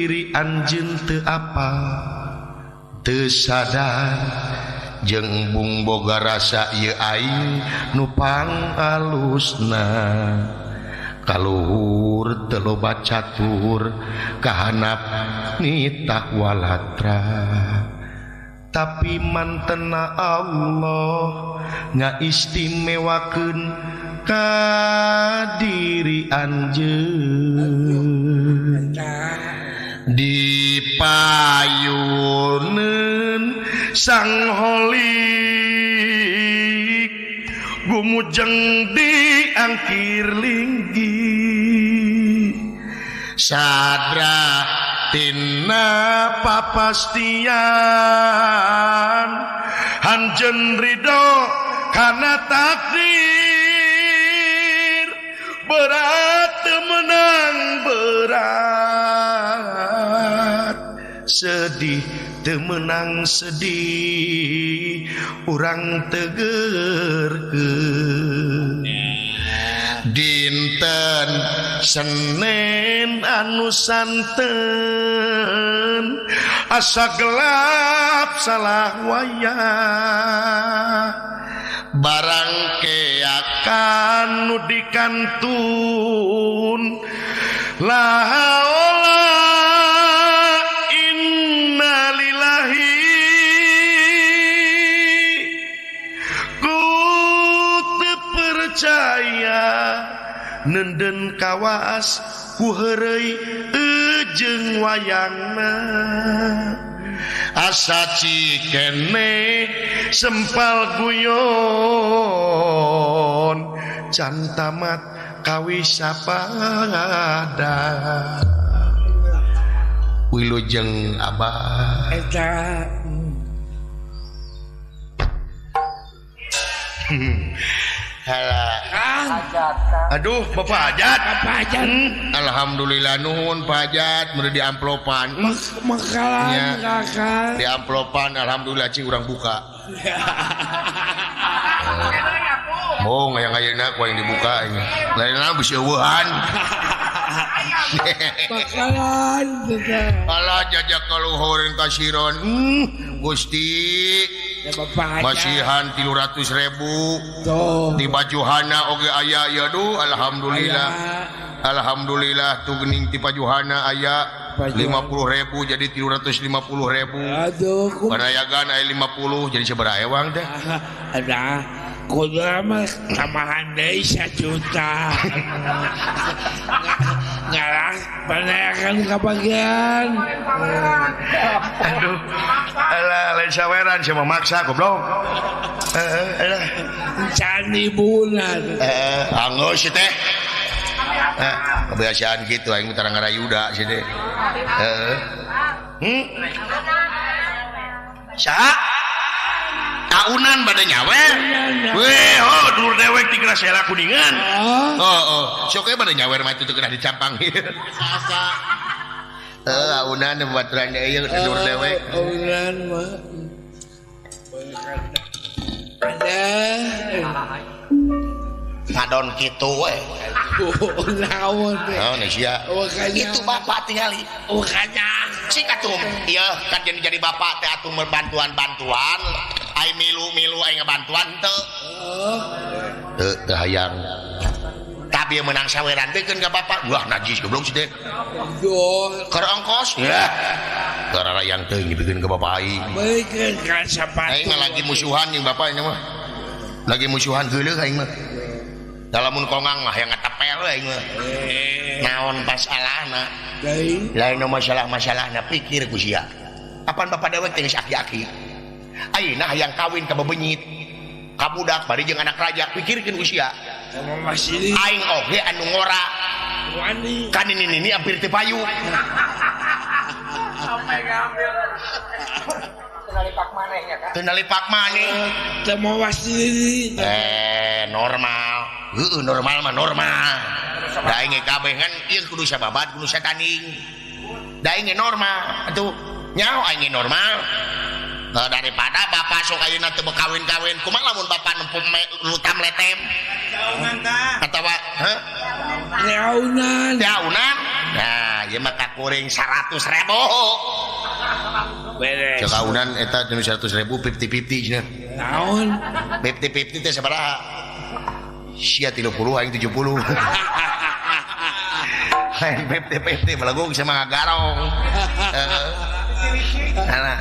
Diri anjeun teu apal teu sadar jeung embung boga rasa ieu aing nu pangalusna kaluhur teu loba catur kahanap nitah walatra tapi mantena Allah ngaistimewakeun ka diri anjeun di payuneun sang holik gumujeng di angkir linggi sadra tina papastian hanjeun ridho kana takdir berat menang berat sedih teu meunang sedih urang tegerkeun dinten Senin anu santen asa gelap salah wayah barang keakan nu dikantun la haula innalillahi ku teu percaya nenden kawas ku heureuy jeung wayangna asa cikene sempal guyon can tamat kawisapada wilujeng abah eta. Halah. Aduh, Bapak Hajat. Bapak Hajat. Alhamdulillah nuhun Pak Hajat mun di amplopan. Makalan kakak. Di amplopan alhamdulillah cing urang buka. Oh, ngayang ayeuna ku aing dibuka ini. Lainna bisi eueuhan. Makalan teh. Alah jajak kaluhureun kasiron. Gusti. Masihan 300.000 di Pajuhana oge aya ya duh alhamdulillah. Alhamdulillah tuh geuning ti Pajuhana aya 50.000 jadi 350.000. Aduh, panayagan aya 50 jadi sabaraha ewang teh? Ada kudu mah tambahan deui 1 juta. Ngalah panayagan kabagian. Aduh. Alah lain saweran sia maksa goblok. Heeh, alah. Can ibuna. Heeh, anggeus si teh. Kebiasaan gitu aing mah ngarayuda si teh. Heeh. Saha? Taunan bade nyawer. Weh, oh dulur dewek ti Grasela Kuningan. Oh, sok we bade nyawer mah itu teu kedah dicampang. Sasa. Aunan baturan deui dulur dewek. Aunan mah. Ada. Ngadon kitu we. Naon teh? Naon sia? Itu bapak tingali. Cik atuh. Ieu kan jadi bapak teh atuh bantuan-bantuan. Ai milu-milu ai ngabantuan teu. Teu teu hayang. Tapi menang saweran teh keun ka bapak. Wah najis goblok si teh. Keur ongkos. Ya. Gararayang teuing dibikeun ka bapak aing. Beukeun ka sapatu. Aing mah lagi musuhan jeung bapak ini mah. Lagi musuhan geuleuh aing mah. Dalamun kongang mah yang ngatepel aing mah. Naon masalahna? Lain masalah-masalahna pikir ku sia. Apan bapak dewek teh geus aki-aki. Ayeuna hayang kawin ka bebenyit. Ka budak bari jeung anak raja pikirkeun ku sia. Aing oge anu ngora. Kan ini hampir teu payu. Sampai ngambil. Tenali pak maneh ya kan? Tenali pak maneh. Teu mawas diri. Normal. Heeh, normal mah normal. Da aing kabeh kan ieu kudu sababat, kudu satanding. Da aing normal atuh. Nyaho aing normal. Nah, daripada bapak sok ayeuna teu kawin-kawin, kumaha lamun bapak nempo lutam letem? Jaunan tah. Atawa heuh? Jaunan. Jaunan. Nah, ieu mah kakuring 100.000. Beres. Cek aunan eta nu 100.000 50-50 cenah. Naon? 50-50 teh sabaraha? Sia 30 aing 70. Lain 50-50 belagung sama ngagarong. Heeh. Nah,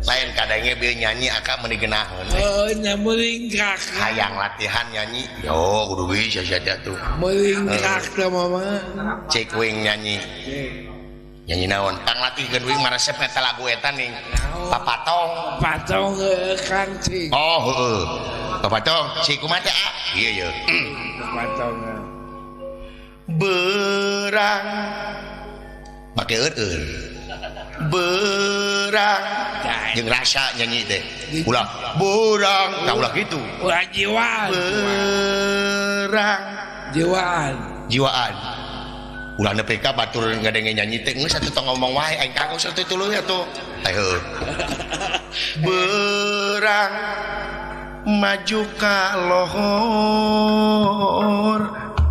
lain kadangnya bieu nyanyi aka meuni geunaheun. Heuh, nya meringkak. Hayang latihan nyanyi. Yo kudu bisa sia teh atuh. Meringkak teh mama. Cek wing nyanyi. Nyanyi naon? Panglatihkeun wing maresep eta lagu eta ning. Papatong. Papatong Kang Cing. Oh, heeh. Papatong, si kumaha teh ah? Ieu ye. Papatong. Berang make eureun. Berang jeung rasa nyanyi teh. Ulah berang, tah ulah kitu. Ulah jiwaan. Berang jiwaan. Jiwaan. Ulah nepi ka batur ngadenge nyanyi teh geus atuh tong ngomong wae aing kangkung satu tuluy atuh. Ayo. Berang maju ka lohor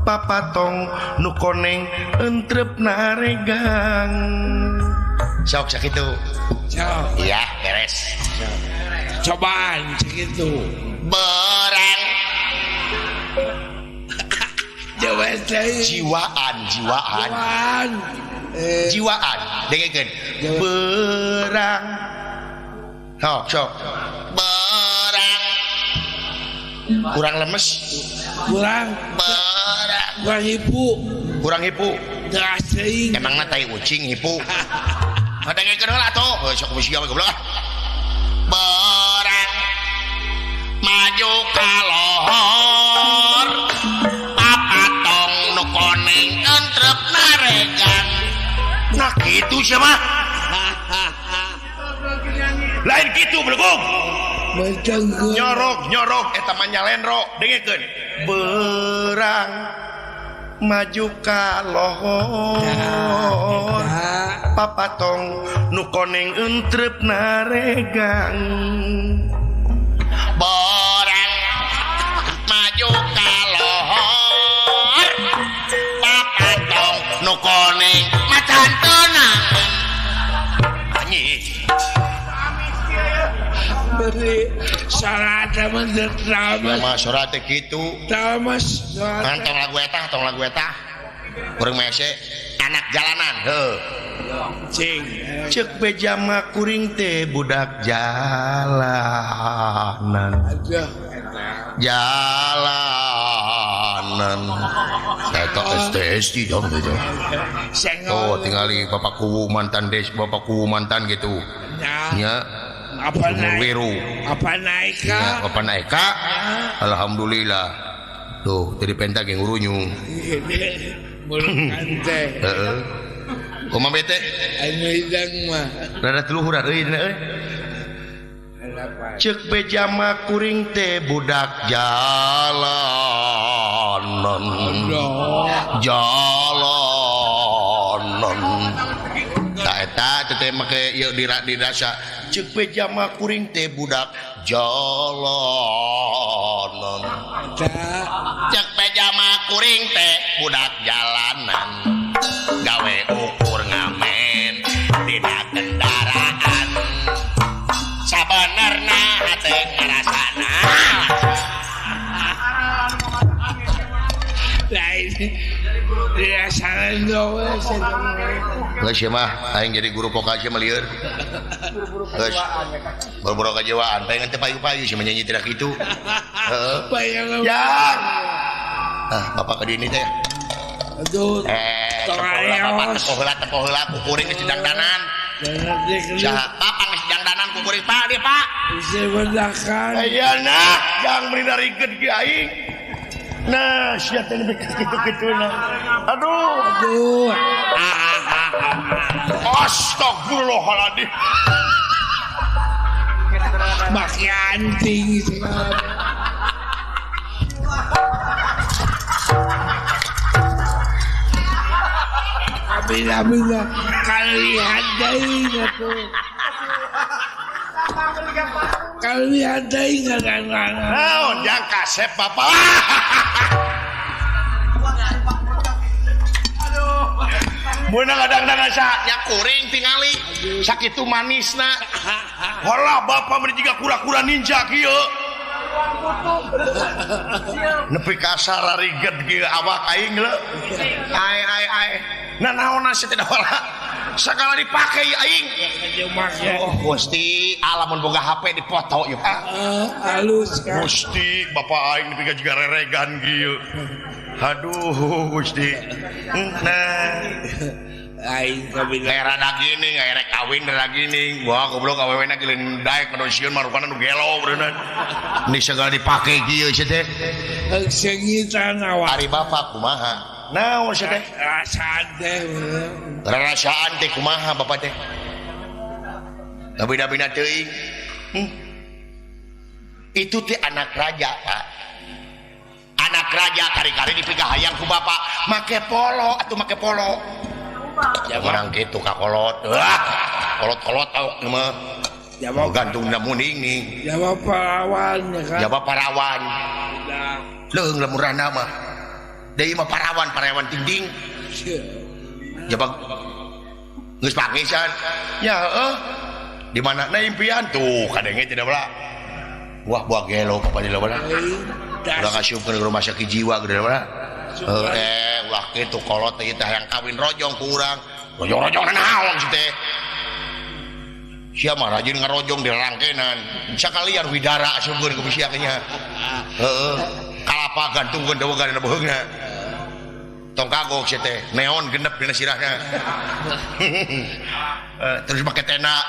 papatong nu koneng entrep naregang. Sok sakitu. Sok. Iya, beres. Cobaan sakitu. Berang jiwaan, jiwaan. Jiwaan, dengekeun. Berang. Sok, sok. Berang. Kurang lemes. Kurang. Berang. Kurang hipu. Kurang hipu. Asing. Emangna tai ucing hipu. Dengekeun heula atuh. Heuh sok sia goblok ah. Berang. Maju ka lohor. Papatong nu koneng entrep naregang. Nah kitu sia mah. Lain kitu belugug. Nyorok nyorok eta mah nyalenro dengekeun. Berang maju ka lohor papatong nu koneng entrep naregang. Borang maju ka lohor papatong nu koneng macan tenang. Anjing beri syarat mah syarat teh kitu. Tamas kan tong lagu eta, tong lagu eta. Urang mah hese anak jalanan, heuh. Cing. Ceuk beja mah kuring teh budak jalanan. Aduh, jalanan. Eta STSD dong gitu. Oh, tingali bapak kuwu mantan des, bapak kuwu mantan gitu. Nya. Apa naik? Apa naik ka? Apa naik ka? Alhamdulillah. Tuh, jadi penta geng urunyung. Mulut teh. Heeh. Kumaha bete? Anu hidang mah. Rada teluhuran euy dina euy. Ceuk beja mah kuring teh budak jalanan. Jalanan. Tah eta teh make ieu dirasa ceuk beja mah kuring teh budak jalanan. Ceuk beja mah kuring teh budak jalanan. Gawe ukur ngamen dina kendaraan. Sabenerna hate ngarasana. Lain dirasana we. Geus sia mah aing jadi guru vokal sia mah lieur. Geus. Boro-boro kajiwaan pengen teh payu-payu sia mah nyanyi tidak kitu. Heeh. Ya. Ah, bapak ka dieu teh. Aduh. Bapak tepo heula ku kuring geus didangdanan. Saha bapak geus didangdanan ku kuring Pak dia Pak. Geus bedakan. Ayeuna jang beri darikeun ki aing. Nah, sia teh nepi kitu-kituna. Aduh. Aduh. Astagfirullahaladzim. Make anting segala. Bila-bila kalian deui atuh. Kalian deui ngaran-ngaran. Naon jang kasep bapak. Aduh. Meunang ngadangdangan saha nya kuring tingali sakitu manisna. Holah bapak meni jiga kura-kura ninja kieu. Nepi ka sarariget kieu awak aing leu. Ai ai ai. Nah naonna sia teh holah. Sagala dipake aing. Oh Gusti, alamun boga HP dipoto yeuh. Halus kan. Gusti, bapak aing nepi ka jiga reregan kieu. Aduh Gusti. Nah, aing kabina. Rada gini, rek kawin rada gini. Wah, goblok awewena geuleun daek manusia marupana nu gelo beureunan. Ini segala dipake kieu sia teh. Heuk sengitan awak. Ari bapak kumaha? Naon sia teh? Rasaan teh. Rasaan teh kumaha bapak teh? Beda-beda teuing. Itu teh anak raja, Pak. Anak raja kari-kari dipikahayang ku bapak make polo atuh make polo. Orang kitu ka kolot. Wah, kolot-kolot aok mah. Jawab gantung na muning nih. Jawab parawan ya kan. Jawab parawan. Leuheung lamun rana mah. Deui mah parawan, parawan dinding. Jawab geus pangisan. Ya heueuh. Di mana na impian tuh kadenge tidak bala. Wah buah gelo bapak di bala. Udah ngasiupkeun ke rumah sakit jiwa gede bala. Ulah kitu kolot teh teh hayang kawin rojong ku urang. Rojong-rojong naon sih teh. Sia mah rajin ngarojong di rangkenan. Sakalian widara asupkeun ku sia nya. Heeh. Kalapa gantungkeun dewegan dina beuheungna. Tong kagok sia teh, neon genep dina sirahna. Terus make tena.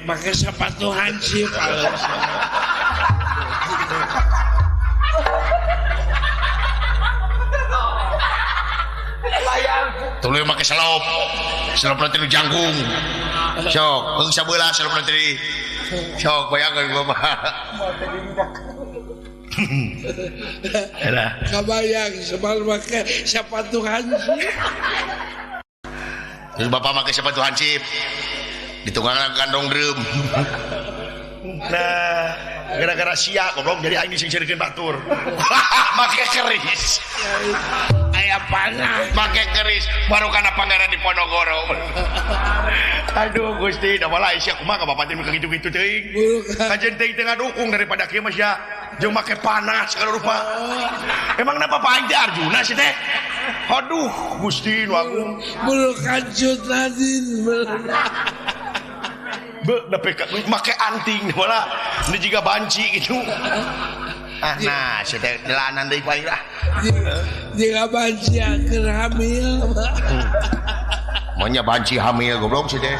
Make sepatu hansip. Tuluy make selop. Selop nanti nu jangkung. Sok, heung sabelah selop nanti. Sok bayangkeun gua mah. Elah. Kabayang sebal make sepatu hansip. Terus bapak make sepatu hansip. Ditunggangan kandong drum. Nah, gara-gara sia goblok jadi aing disingsireun batur. Make keris. Aya panah. Make keris baru kana pangeran di Ponorogo. Aduh Gusti, da malah sia kumaha ka bapak teh kitu-kitu teuing. Kajen teuing teu ngadukung daripada kieu mah sia jeung make panah segala rupa. Emang napa aing teh Arjuna sih teh? Aduh Gusti nu agung. Bulu kancut Radin. Be, make anting malah ini juga banci gitu. Ah nah, sia teh delanan deui paling lah. Jika banci akhir hamil. Maunya banci hamil goblok sih teh.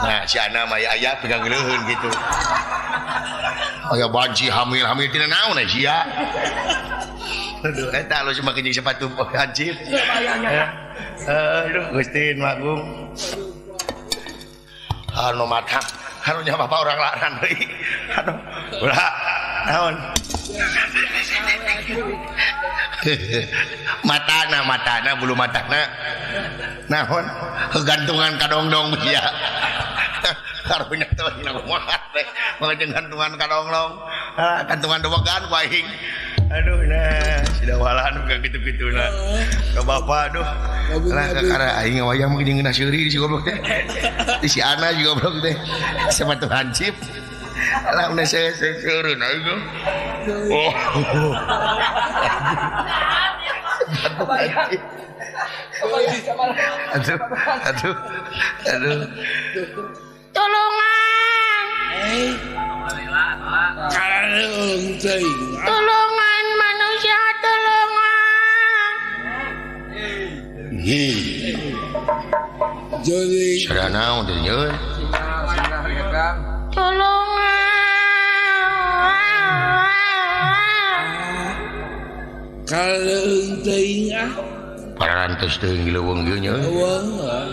Nah, si Ana mah aya pegang leuheun gitu. Aya banci hamil hamil tina naon sia. Aduh, eta lu cuma jeung sepatu hansip. Aduh, Gusti nu agung. Anu matang, harunya bapak orang laran deui. Aduh, ulah naon. Matana, matana bulu matana. Naon gantungan kadongdong sia. Karunya teh dina kumaha teh. Mangga gantungan kadongdong. Gantungan dewegan ku aing. Aduh nah, sida walan ka kitu-kituna. Ka bapak aduh. Lah kakara aing ngawayang mah jeung ngeunah seuri di si goblok teh. Di si Ana juga goblok teh. Sepatu hansip. Lah udah saya seureun aing. Oh. Sepatu hansip. Aduh, aduh, aduh. Tolongan. Tolongan manusia, tolongan. Hi. Jadi sada naon teh nyeun? Tolongan. Kaleung teuing ah. Parantos teuing leuweung ieu nya. Tolongan.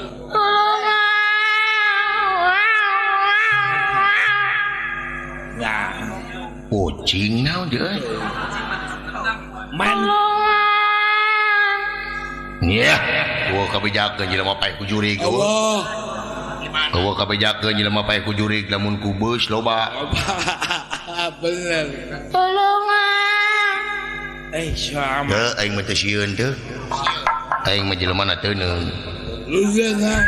Nah, kucing naon deui? Man. Tolongan. Nya, eueuh kabejakeun jelema paeh ku jurig eueuh. Allah. Eueuh kabejakeun jelema paeh ku jurig lamun ku beus loba. Bener. Tolongan. Sama. Teu aing mah teu sieun teu. Aing mah jelema na teuneun. Lugeungan.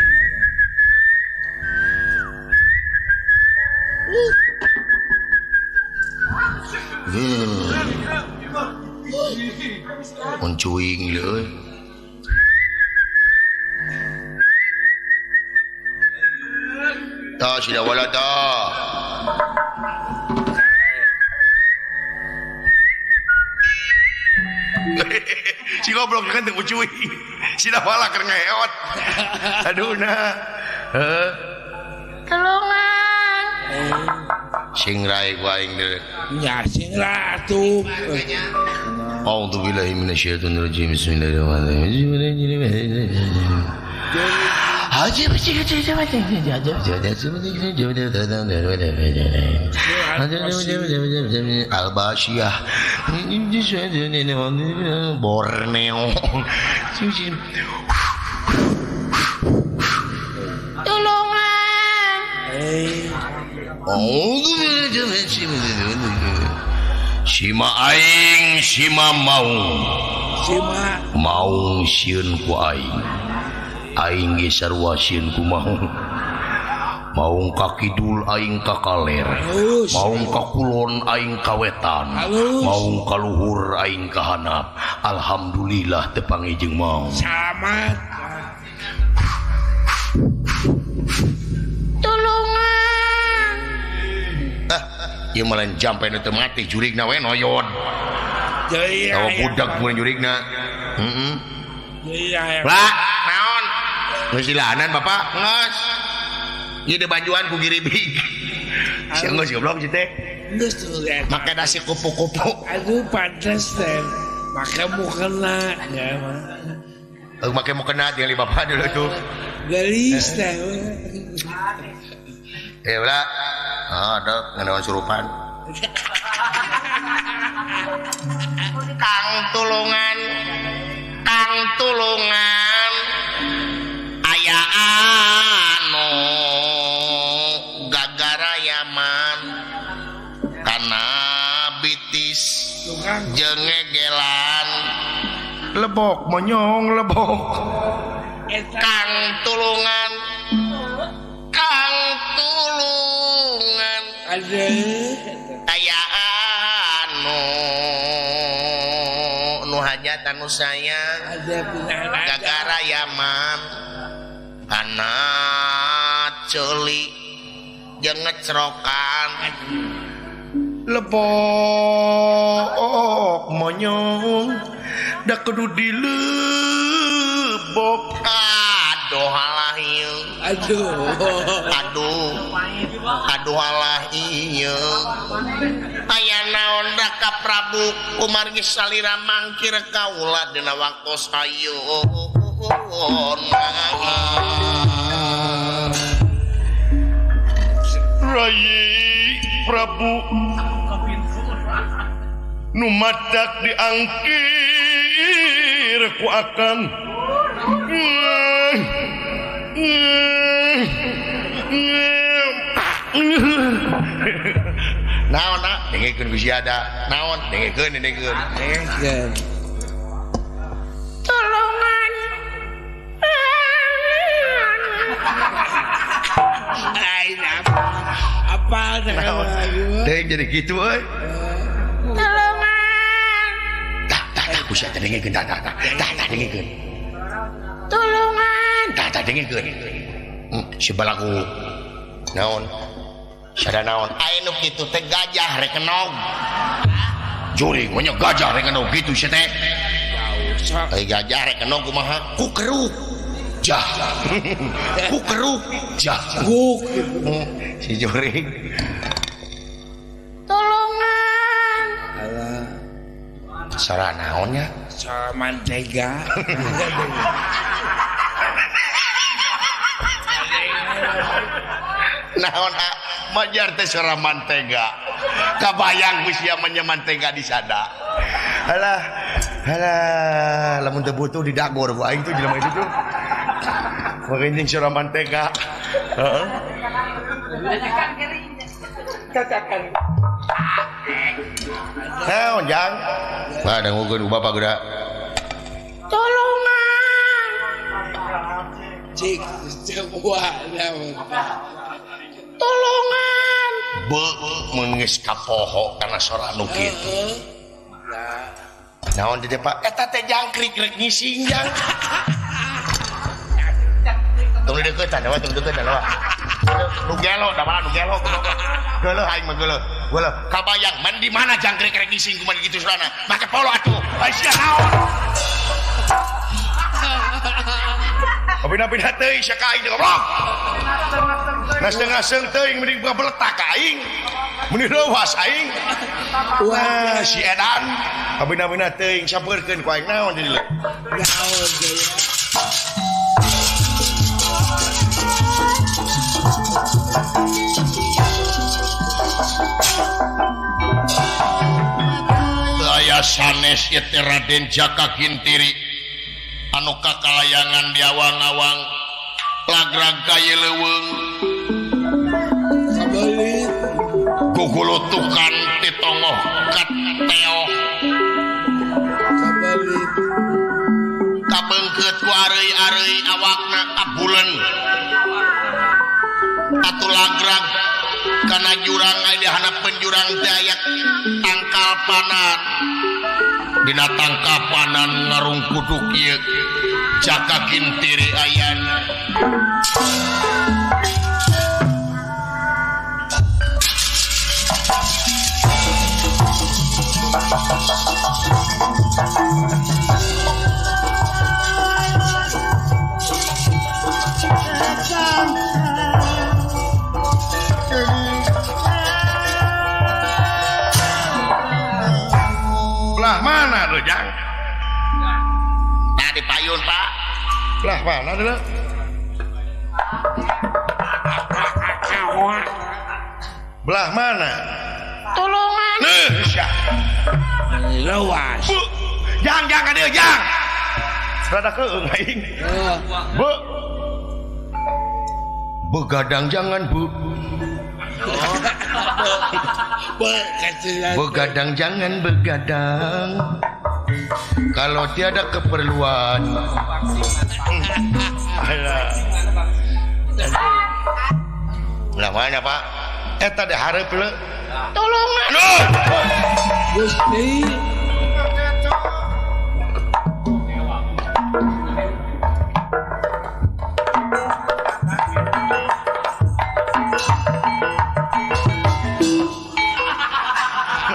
Muncuing leuy. Ta sida wala ta. Si goblok kan teu cuy. Sida wala keur ngeheot. Aduh nah. Heuh. Tulungan. Sing rae ku aing deui. Nya sing ratu. A'udzubillahi minasyaitonirrajim. Bismillahirrahmanirrahim. Al-Basyah Borneo. Tulungan. Sima aing sima maung. Sima maung sieun ku aing. Aing ge sarua sieun ku maung. Maung ka kidul aing ka kaler. Maung ka kulon aing ka wetan. Maung ka luhur aing ka hanap. Alhamdulillah teu panggih jeung maung. Salamat. Tulungan. Ah, ieu mah lain jampe nu teu mati jurigna we noyod. Tawa budak mun jurigna. Heeh. Lah, naon? Geus dilahanan Bapak, geus. Ieu dibanjuan ku giribig. Sia geus goblok si teh. Geus tuh eta. Make dasi kupu-kupu. Aduh pantes teh. Make mukena ya mah. Make mukena tinggal di Bapak dulu tuh. Gelis teh. Ulah. Ah, dok nganaon surupan. Kang tulungan. Kang tulungan. Aya anu gagarayaman kana bitis jeung ngegelan lebok monyong lebok. Kang tulungan. Kang tulungan. Aya anu nu hajat anu sayang gagarayaman kana ceuli jeung ngecrokan lebok monyong da kudu dilebok. Aduh halah ieu. Aduh. Aduh. Aduh halah ieu. Aya naon da ka Prabu kumargi salira mangkir kaula dina waktos ayeuna. Rai Prabu nu matak diangkir ku akang. Naon nak dengekeun ku siada. Naon dengekeun dengekeun. Dengekeun. Tulungan. Lain apa? Apa teh jadi gitu euy. Tulungan. Tah tah tah ku sia teh dengekeun tah tah tah. Tah tah dengekeun. Tulungan. Tah tah dengekeun. Si balaku. Naon? Sada naon? Aya nu kitu teh gajah rek kenog. Juring we nya gajah rek kenog kitu sia teh. Ai gajah rek kenog kumaha? Ku keruk. Jah. Ku keruk. Jah. Kuk. Si juring. Tulungan. Alah. Sora naonnya? Sora mantega. Naon ah, majar teh sora mantega. Kabayang ku sia mah nya mantega di sada. Alah, alah, lamun teu butuh didagor ku aing tuh jelema itu tuh. Makanya sora mantega. Heeh. Cacakan. Naon jang? Bah dangukeun ku bapak geura. Tulungan. Cik wah naon. Tulungan. Beuh mun geus kapoho kana sora nu kitu. Naon teh Pak? Eta teh jangkrik rek ngising jang. Tong deuketan we, tong deuketan we. Nu gelo da malah nu gelo. Geuleuh aing mah geuleuh. Geuleuh kabayang man di mana jangkrik rek ngising kumaha kitu sorana. Make polo atuh. Ai sia naon? Bina-bina teuing sia ka aing goblok. Ngaseng-ngaseng teuing mending beletak ka aing. Mending leuwas aing. Wah, si edan. Bina-bina teuing sampeurkeun ku aing naon jadi leuh. Naon deui. Aya sanes ieu teh Raden Jaka Gintiri anu kakalayangan di awang-awang lagrag ka leuweung kabelit gugulutukan ti tongoh ka teoh kabelit kabeungkeut ku areuy-areuy awakna abulen atuh lagrag kana jurang aya di handapeun jurang teh aya tangkal panan. Dina tangkal panan ngarungkuduk ieu Jaka Gintiri ayana. Belah mana tuh jang? Nah di payun Pak. Belah mana tuh? Belah mana? Tulungan. Nih, sia. Lewas. Bu, jang jang ka dieu jang. Rada keung aing. Bu. Begadang jangan bu. Begadang jangan begadang kalau tiada keperluan. Lah mana Pak? Eta teh hareup leu. Tulungan. Gusti.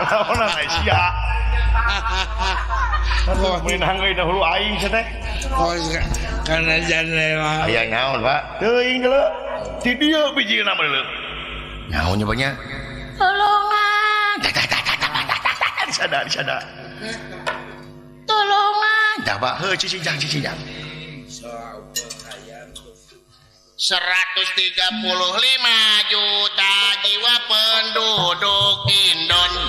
Naonan ai sia. Aduh, meunang euy dahulu aing sia teh. Kana jane mah. Aya naon, Pak? Teuing deuleu. Ti dieu bijina mah deuleu. Naon nya banyak? Tulungan. Disada, disada. Tulungan. Dah, Pak. Heuh, cicing jang, cicing jang. 135 juta jiwa penduduk Indonesia.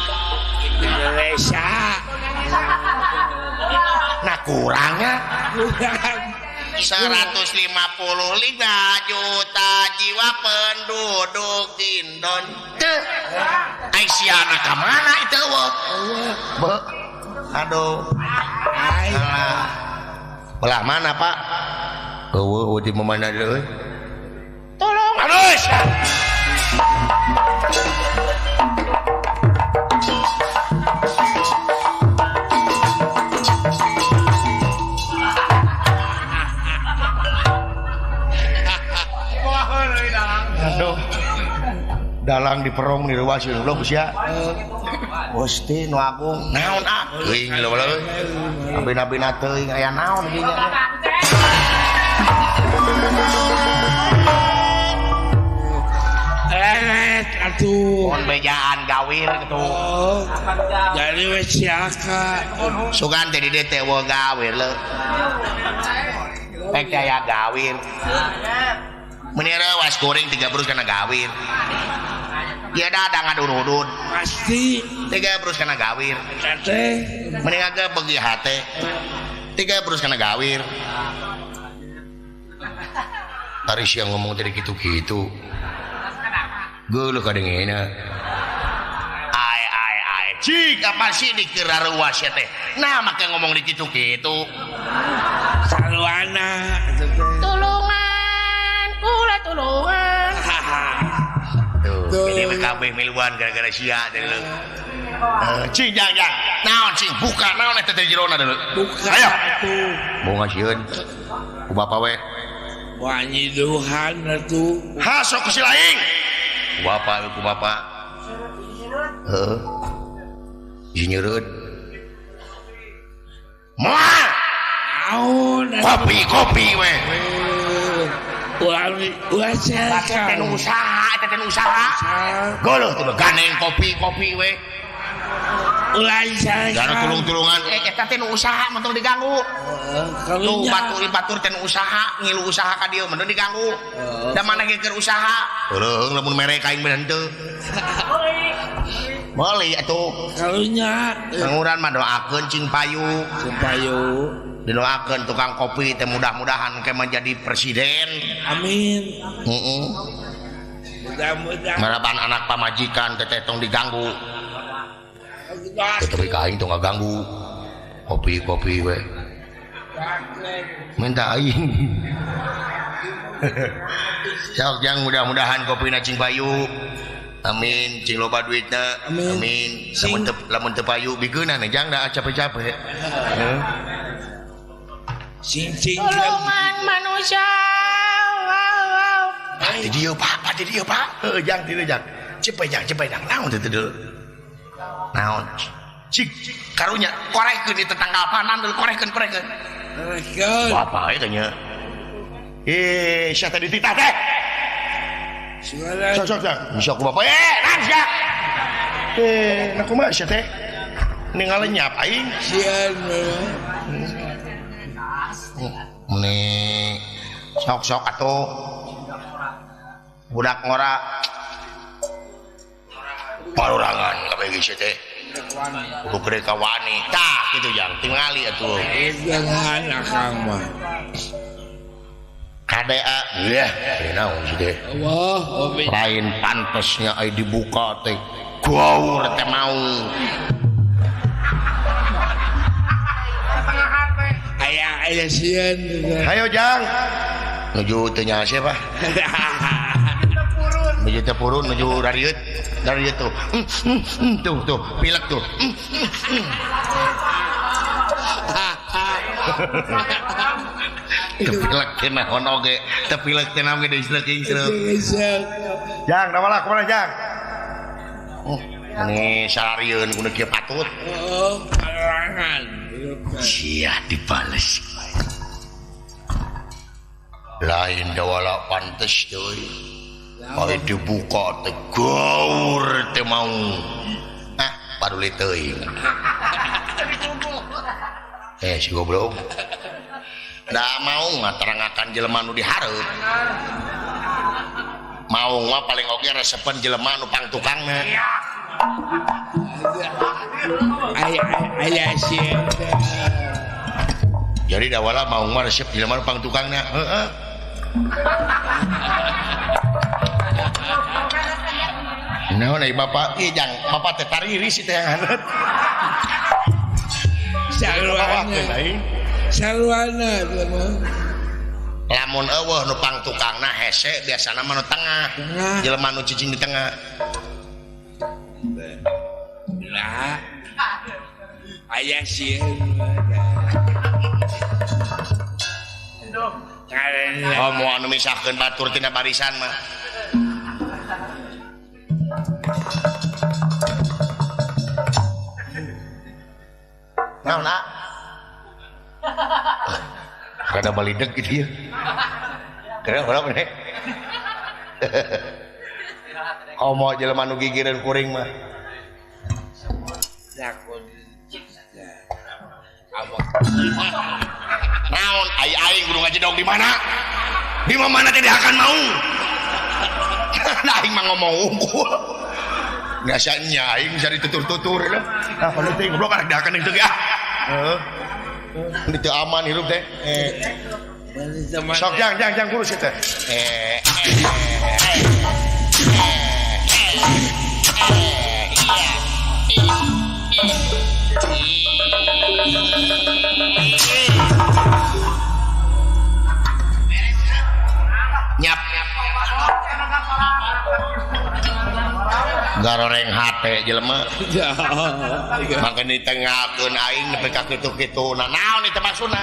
Nah kurangnya Kurang. 155 juta jiwa penduduk Indonesia. Aisyah ka mana itu wo? Be. Aduh. Alah. Belah mana Pak? Eueuh di mana deui? Tolong. Aduh. Aduh. Dalang diperong direuwas goblok sia. Gusti nu agung naon ah teuing lho leuy. Abina-bina teuing aya naon ieu nya. Leret atuh. Mun bejaan gawir kitu. Oh. Jadi we siaka. Sugan teh di dieu teh eueuh gawir leuh. Pek teh aya gawir. Meuni reuwas kuring 3 brus kana gawir. Ieu dadang ngadurudud. Pasti 3 brus kana gawir. Teh mending agak begi hate. 3 brus kana gawir. Tari siang ngomong tadi gitu-gitu. Geuleuh kadengena. Ai Cik apa sih dikira ruas ya teh. Nah make ngomong di kitu-kitu. Saluana. Tulungan, kula tulungan. Tuh, ini kabeh miluan gara-gara sia teh leuh. Cing jang jang. Naon cing buka naon eta teh jerona deuleu. Buka. Ayo. Atuh. Bunga sieun. Ku bapa we. Wah nyiduhan atuh. Ha sok ku si laing. Ku bapa ku bapa. Heeh. Nyereut. Moal. Naon kopi-kopi we. Ulah ulah teh nu usaha, eta teh nu usaha. Geuleuh teh ganeng kopi-kopi we. Ulah jangan tulung-tulungan. Eta teh nu usaha mun tong diganggu. Tuh batur-batur teh nu usaha, ngilu usaha ka dieu mun diganggu. Da maneh ge keur usaha. Heureung lamun mere ka aing mah henteu. Meuli atuh. Karunya panguran mah doakeun cing payu. Cing payu. Didoakeun tukang kopi teh mudah-mudahan ke menjadi presiden. Amin. Heeh. Mudah-mudahan. Maraban anak pamajikan teh tong diganggu. Tapi ka aing tong ngaganggu. Kopi-kopi we. Minta aing. Sok jang mudah-mudahan kopina cing payu. Amin, cing loba duitna. Amin. Lamun teu payu bikeunana jang da capek-capek. Heeh. Sing-sing tulungan manusia. Wow wow. Pak di dieu Pak, Pak di dieu Pak. Heuh jang di dieu jang. Cepet jang, cepet jang. Naon teh deuleu? Naon? Cik karunya korehkeun di tetangga panan deuleu korehkeun korehkeun. Korehkeun. Bapak eta nya. Eh, sia teh dititah teh. Sok sok sok. Bisa ku bapak. Naon sia? Nah kumaha sia teh? Ningali nyap aing. Sieun. Meni sok-sok atuh. Budak ngora parurangan kabeh geus teh. Kudu gede ka wani. Tah kitu jang tingali atuh. Jangan akang mah. KDA yeh naon sih teh. Allah, lain pantesnya ai dibuka teh. Gaur teh mau. Aya aya sieun. Hayo jang. Nuju teu nya siapa? Nuju teu purun, nuju rarieut. Rarieut tuh. Tuh tuh, pilek tuh. Teu pilek teh naon oge, teu pilek teh naon ge diislek-islek. Jang, nawalah kumaha jang? Oh, ini sararieun kudu kieu patut. Oh, parangan. Sia dibales. Lain dawala pantes deui. Ai dibuka teh gaur teh mau. Ah, paduli teuing. Si goblok. Da mau ngaterangakan jelema nu dihareup. Mau mah paling oge resepen jelema nu pangtukangna. Aya sieun. Jadi dawala mau mah resep jelema nu pangtukangna. Heeh. Naon ai bapak ieu jang bapak teh tariris teh haneut. Saruana. Saruana Lamun eueuh nu pangtukangna hese biasana mah nu tengah. Jelema nu cicing di tengah. Lah. Aya sieun. Oh, mau anu misahkeun batur tina barisan mah. Naon, ah? Kada balideg gitu ya. Kada berapa nih? Komo jelema nu gigireun kuring mah. Naon ai aing kudu ngajedog di mana? Di mana teh akan mau. Nah aing mah ngomong unggul. Biasanya aing bisa ditutur-tutur lah. Nah, kalau teh goblok arek dihakan teu ah. Heeh. Ini teu aman hirup teh. Sok jang jang jang kurus teh. Nyap. Garoreng hate jelema. Mangke ditengakeun aing nepi ka kitu-kitu. Nah, naon ieu teh maksudna?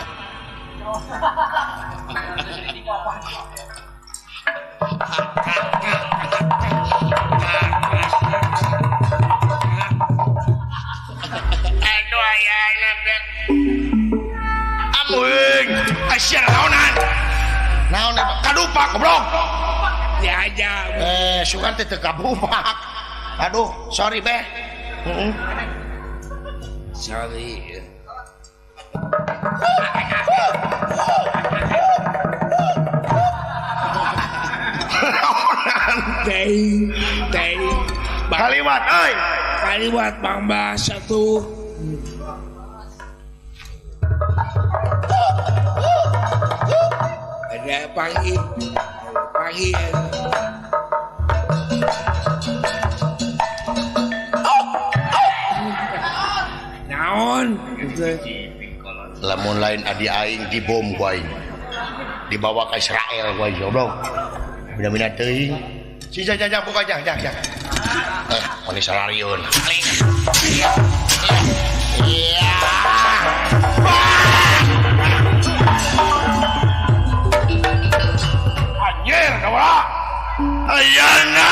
Aduh ayana teh. Amuing, asyar naonan. Naon eta? Kadupak goblok. Diajak. Sugan teh teu kabupak. Aduh, sorry beh. Sorry. Teng, teng. Kaliwat, euy. Kaliwat Bang Bas satu. Ada pagi. Pagi. Naon? Lamun lain adi aing dibom ku aing. Dibawa ke Israel ku aing goblok. Bina-bina teuing. Si jajah buka jah jah jah. Oni salarieun. Iya. Anjir, kaula. Ayana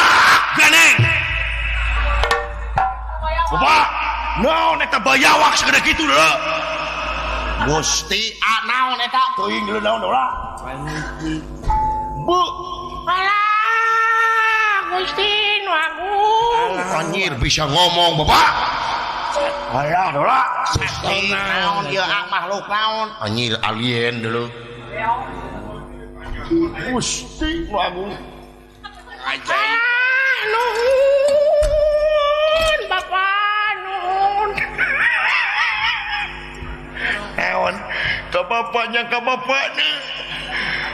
ganeng. Bapak, naon eta bayawak segede kitu deuleu. Gusti, naon eta? Teuing deuleu naon deula. Bu. Alah, Gusti nu agung. Anjir bisa ngomong, Bapak. Alah, deula. Gusti naon ieu makhluk naon? Anjir alien deuleu. Gusti nu agung. Ajaib. Nuhun, Bapak, nuhun. Eon, ke bapaknya ke bapaknya.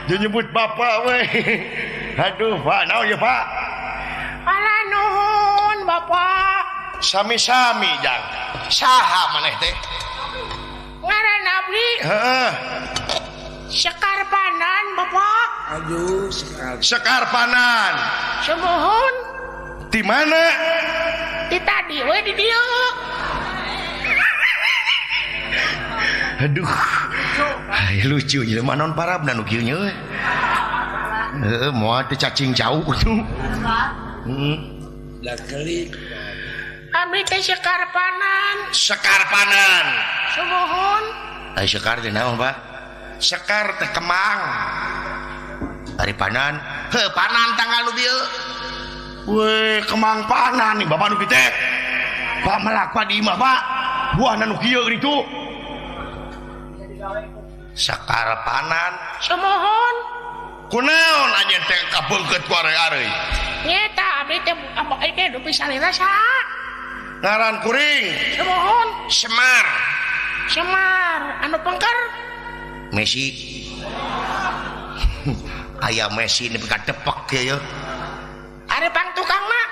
Dia nyebut bapak weh. Aduh, Pak, naon ya, Pak? Alah nuhun, Bapak. Sami-sami, Jang. Saha maneh teh? Ngaran abdi. Heeh. Sekar Panan, Bapak. Aduh, Sekar. Sekar Panan. Sumuhun. Di mana? Di tadi we di dieu. Aduh. Ay, lucu jelema naon parabna nu kieu nya euy. Heeh, moal teh cacing jauh tuh. Heeh. Da kelik. Abdi teh Sekar Panan. Sekar Panan. Sumuhun. Ai sekar teh naon, Pak? Sekar teh kemang. Ari panan. Heuh, panan tanggal nu bieu. Weh, kemang panan nih bapak nu kieu teh. Pak melak di imah, Pak. Buahna nu kieu ditu. Sekar Panan. Sumuhun. Kunaon anjeun teh kabeungkeut ku areuy-areuy? Nyeta abdi teh abdi teh dupi salira saha? Ngaran kuring. Sumuhun. Semar. Semar anu pengker. Messi. Aya Messi nepi ka depek kieu ye. Ari pang tukang mah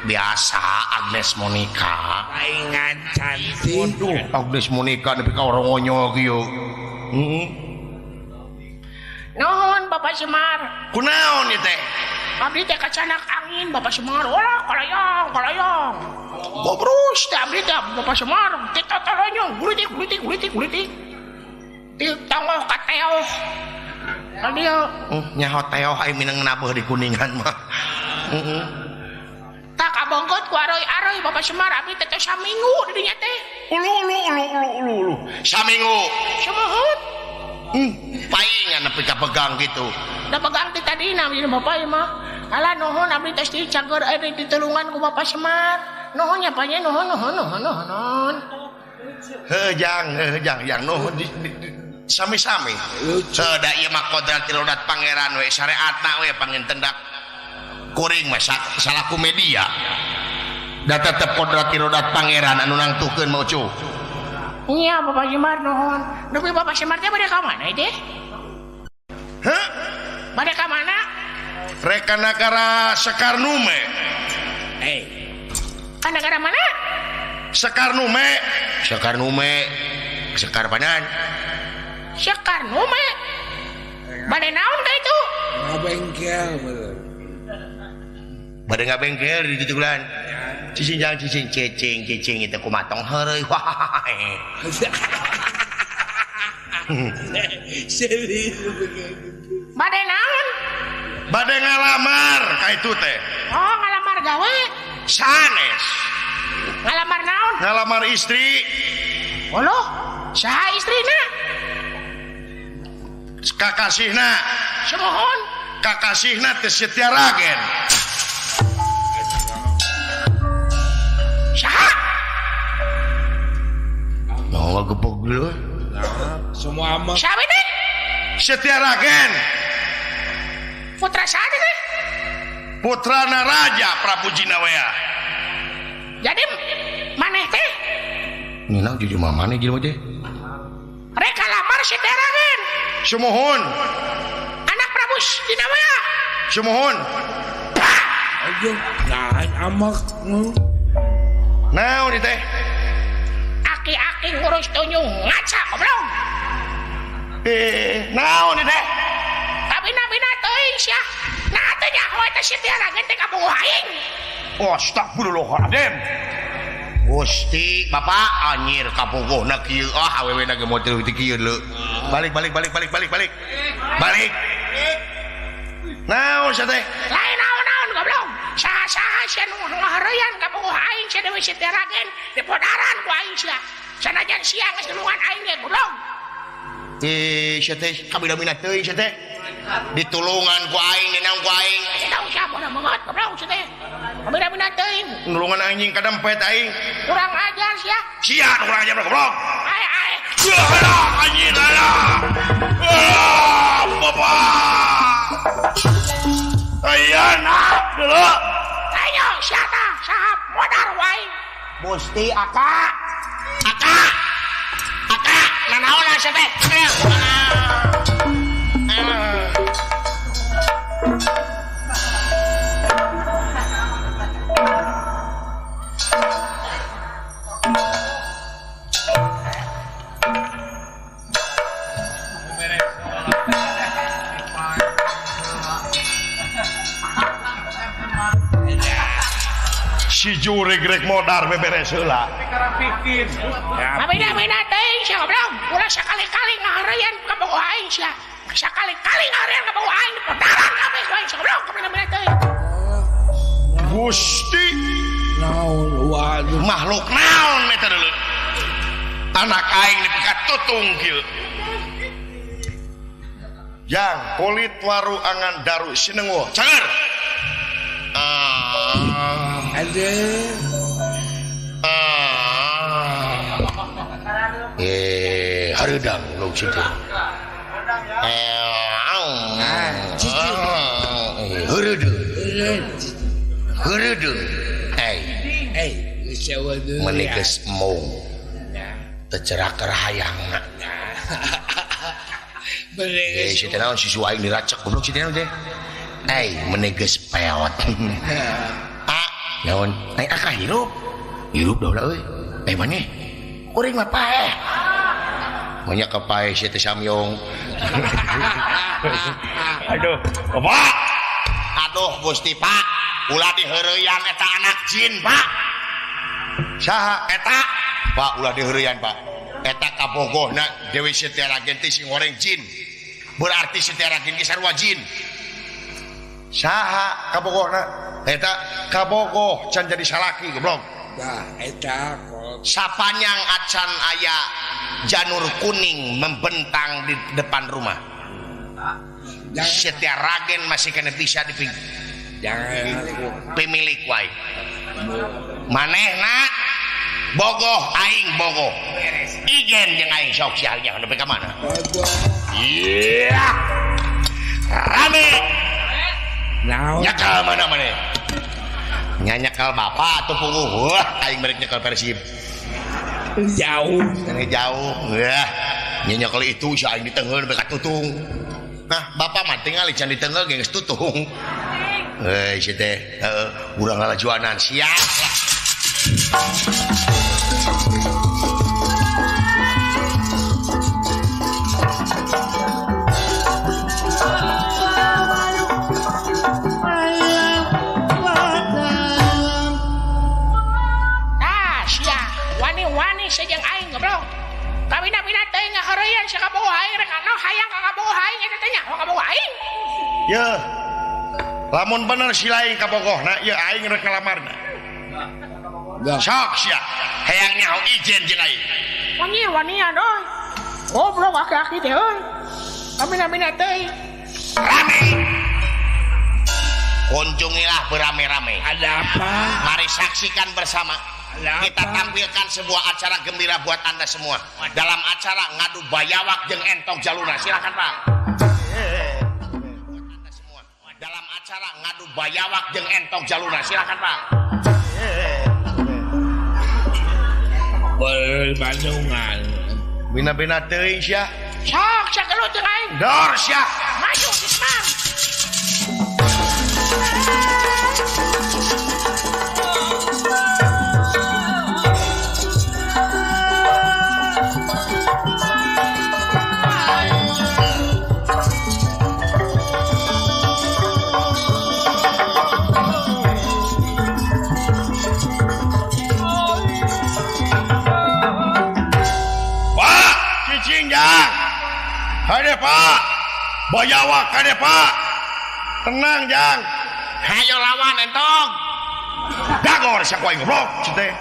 biasa Agnes Monica. Paingan cantik. Waduh, Agnes Monica nepi ka orongonyol kieu. Heeh. Nuhun Bapak Semar. Kunaon ieu teh? Abdi teh kacanak angin Bapak Semar. Olah kalayang, kalayang. Gobrus teh abdi teh Bapak Semar. Teh tataronyong, gulitik gulitik gulitik gulitik. Ti tonggoh ka teoh. Ka dieu. Nyaho teoh aing minang nabeuh di Kuningan mah. Heeh. Tak kabongkot ku aroy-aroy Bapak Semar abdi teh teh saminggu di dinya teh. Ulu ulu ulu ulu ulu ulu. Saminggu. Sumuhun. Paingan nepi ka pegang gitu. Da pegang ti tadina ieu Bapak ieu mah. Alah nuhun abdi teh ti cager euy ditulungan ku Bapak Semar. Nuhun nya Pak nya nuhun nuhun nuhun nuhun. Heuh jang, heuh jang, jang nuhun sami-sami. Heuh da ieu mah kodrat irodat pangeran we syariatna we panginten dak kuring mah salaku media. Da tetep kodrat irodat pangeran anu nangtukeun mah ucuh. Iya Bapak Semar nuhun. Dupi Bapak Semar teh bade ka mana teh? Hah? Bade ka mana? Rek ka nagara Sekar Nume. Eh. Ka nagara mana? Sekar Nume. Sekar Nume. Sekar panan. Sekar Nume. Bade naon ka itu? Ngabengkel bener. Bade ngabengkel di tutulan. Cicing jalan cicing cicing cicing itu kumatong heureuy wae. Serius bade naon? Bade ngalamar ka itu teh. Oh, ngalamar gawe? Sanes. Ngalamar naon? Ngalamar istri. Oloh, saha istrina? Kakasihna. Sumuhun. Kakasihna teh Setia Ragen. Saha? Naon gepok geuleuh? Semua amak. Saha teh? Setia Ragen. Putra saha teh? Putrana Raja Prabu Jinawea. Jadi maneh teh? Nginang jujur mamane jelema teh. Rek lamar Setia Ragen. Sumuhun. Anak Prabu Jinawea. Sumuhun. Aduh, nah amak. Naon ieu teh? Aki-aki ngurus tunjung ngaca goblok. Naon ieu teh? Kabina-bina teuing sia. Nah teh nyaho eta Setia Ragen teh kabogoh aing. Astagfirullahaladzim. Gusti, Bapak anjir kabogohna kieu. Ah awewe na ge motor teu kieu leu. Balik balik balik balik balik balik. Balik. Naon sia teh? Lain naon-naon goblok. Saha-saha sia nu ngahareuyan kabogoh aing sia Dewi Setia Ragen dipodaran ku aing sia. Sanajan sia geus nulungan aing ge goblok. Sia teh kabina-bina teuing sia teh. Ditulungan ku aing dinaon ku aing. Tahu sia bodoh banget goblok sia teh. Kabina-bina teuing. Nulungan anjing kadempet aing. Kurang ajar sia. Sia nu kurang ajar goblok. Ai ai. Alah anjing alah. Alah bapak. Ayeuna dulu. Ayo sia tah saha modar wae. Gusti aka. Aka. Aka nanaon sia teh? Si jurig rek modar beberes heula. Mabina-bina teuing sia goblok. Ulah sakali-kali ngahareuyan kabogoh aing sia. Sakali-kali ngahareuyan kabogoh aing dipodaran kabeh ku aing sia goblok. Kabina-bina teuing. Gusti naon waduh makhluk naon eta deuleu. Anak aing dipekat tutung kieu. Yang kulit waru angan daru sinenguh. Canger. Ada. Hareudang lu situ. Heureudeuh. Heureudeuh. Hey. Hey, meni geus mung. Teu cerak rahayangna. Si teh naon susu aing diracek goblok si teh naon teh. Hey, meni geus peot. Ah, naon? Ai akah hirup. Hirup dah euy. Eh maneh? Kuring mah paeh. Banyak kepaeh si teh samyong. Aduh, Bapak. Aduh Gusti Pak, ulah diheureyan eta anak jin, Pak. Saha eta? Pak, ulah diheureyan, Pak. Eta kabogohna Dewi Setia Ragen teh sing goreng jin. Berarti Setia Ragen ge sarua jin. Saha kabogohna? Eta kabogoh can jadi salaki goblok. Tah eta kok sapanjang acan aya janur kuning membentang di depan rumah. Setia Ragen masih kena bisa diping. Jangan pemilik wae. Manehna bogoh aing bogoh. Ijen jeung aing sok sia nya nepi ka mana? Iya. Rame. Naon? Nyakal mana maneh? Nya nyakal bapak atuh puguh. Wah, aing merek nyakal Persib. Jauh. Jauh. Wah, nya nyakal itu si aing ditengeun nepi ka tutung. Nah, bapak mah tingali can ditengeun ge geus tutung. Heuy si teh, heeh, urang lalajuanan siap. Ah, sia, wani-wani sejeng aing goblok. Kabina-bina teh ngahoreyan sia kabogoh aing rek anu hayang ka kabogoh aing eta teh nyaho kabogoh aing. Yeuh. Lamun bener si lain kabogohna ieu aing rek ngalamarna. Sok sia, hayang nyaho ijen jeung aing. Wani-wanian euy. Goblok aki-aki teh euy. Kabina-bina teh. Rame. Kunjungilah beramai-ramai. Ada apa? Mari saksikan bersama. Kita tampilkan sebuah acara gembira buat Anda semua. Dalam acara ngadu bayawak jeung entog jaluna. Silakan, Pak. Buat Anda semua. Dalam acara ngadu bayawak jeung entog jaluna. Silakan, Pak. Berbandungan. Bina-bina teuing sia. Sok sia gelut jeung aing. Dor sia. Maju Isman. Pak, cicing jang. Hade Pak. Bayawak hade Pak. Tenang jang. Hayo lawan entog. Dagor sia ku aing goblok sia teh.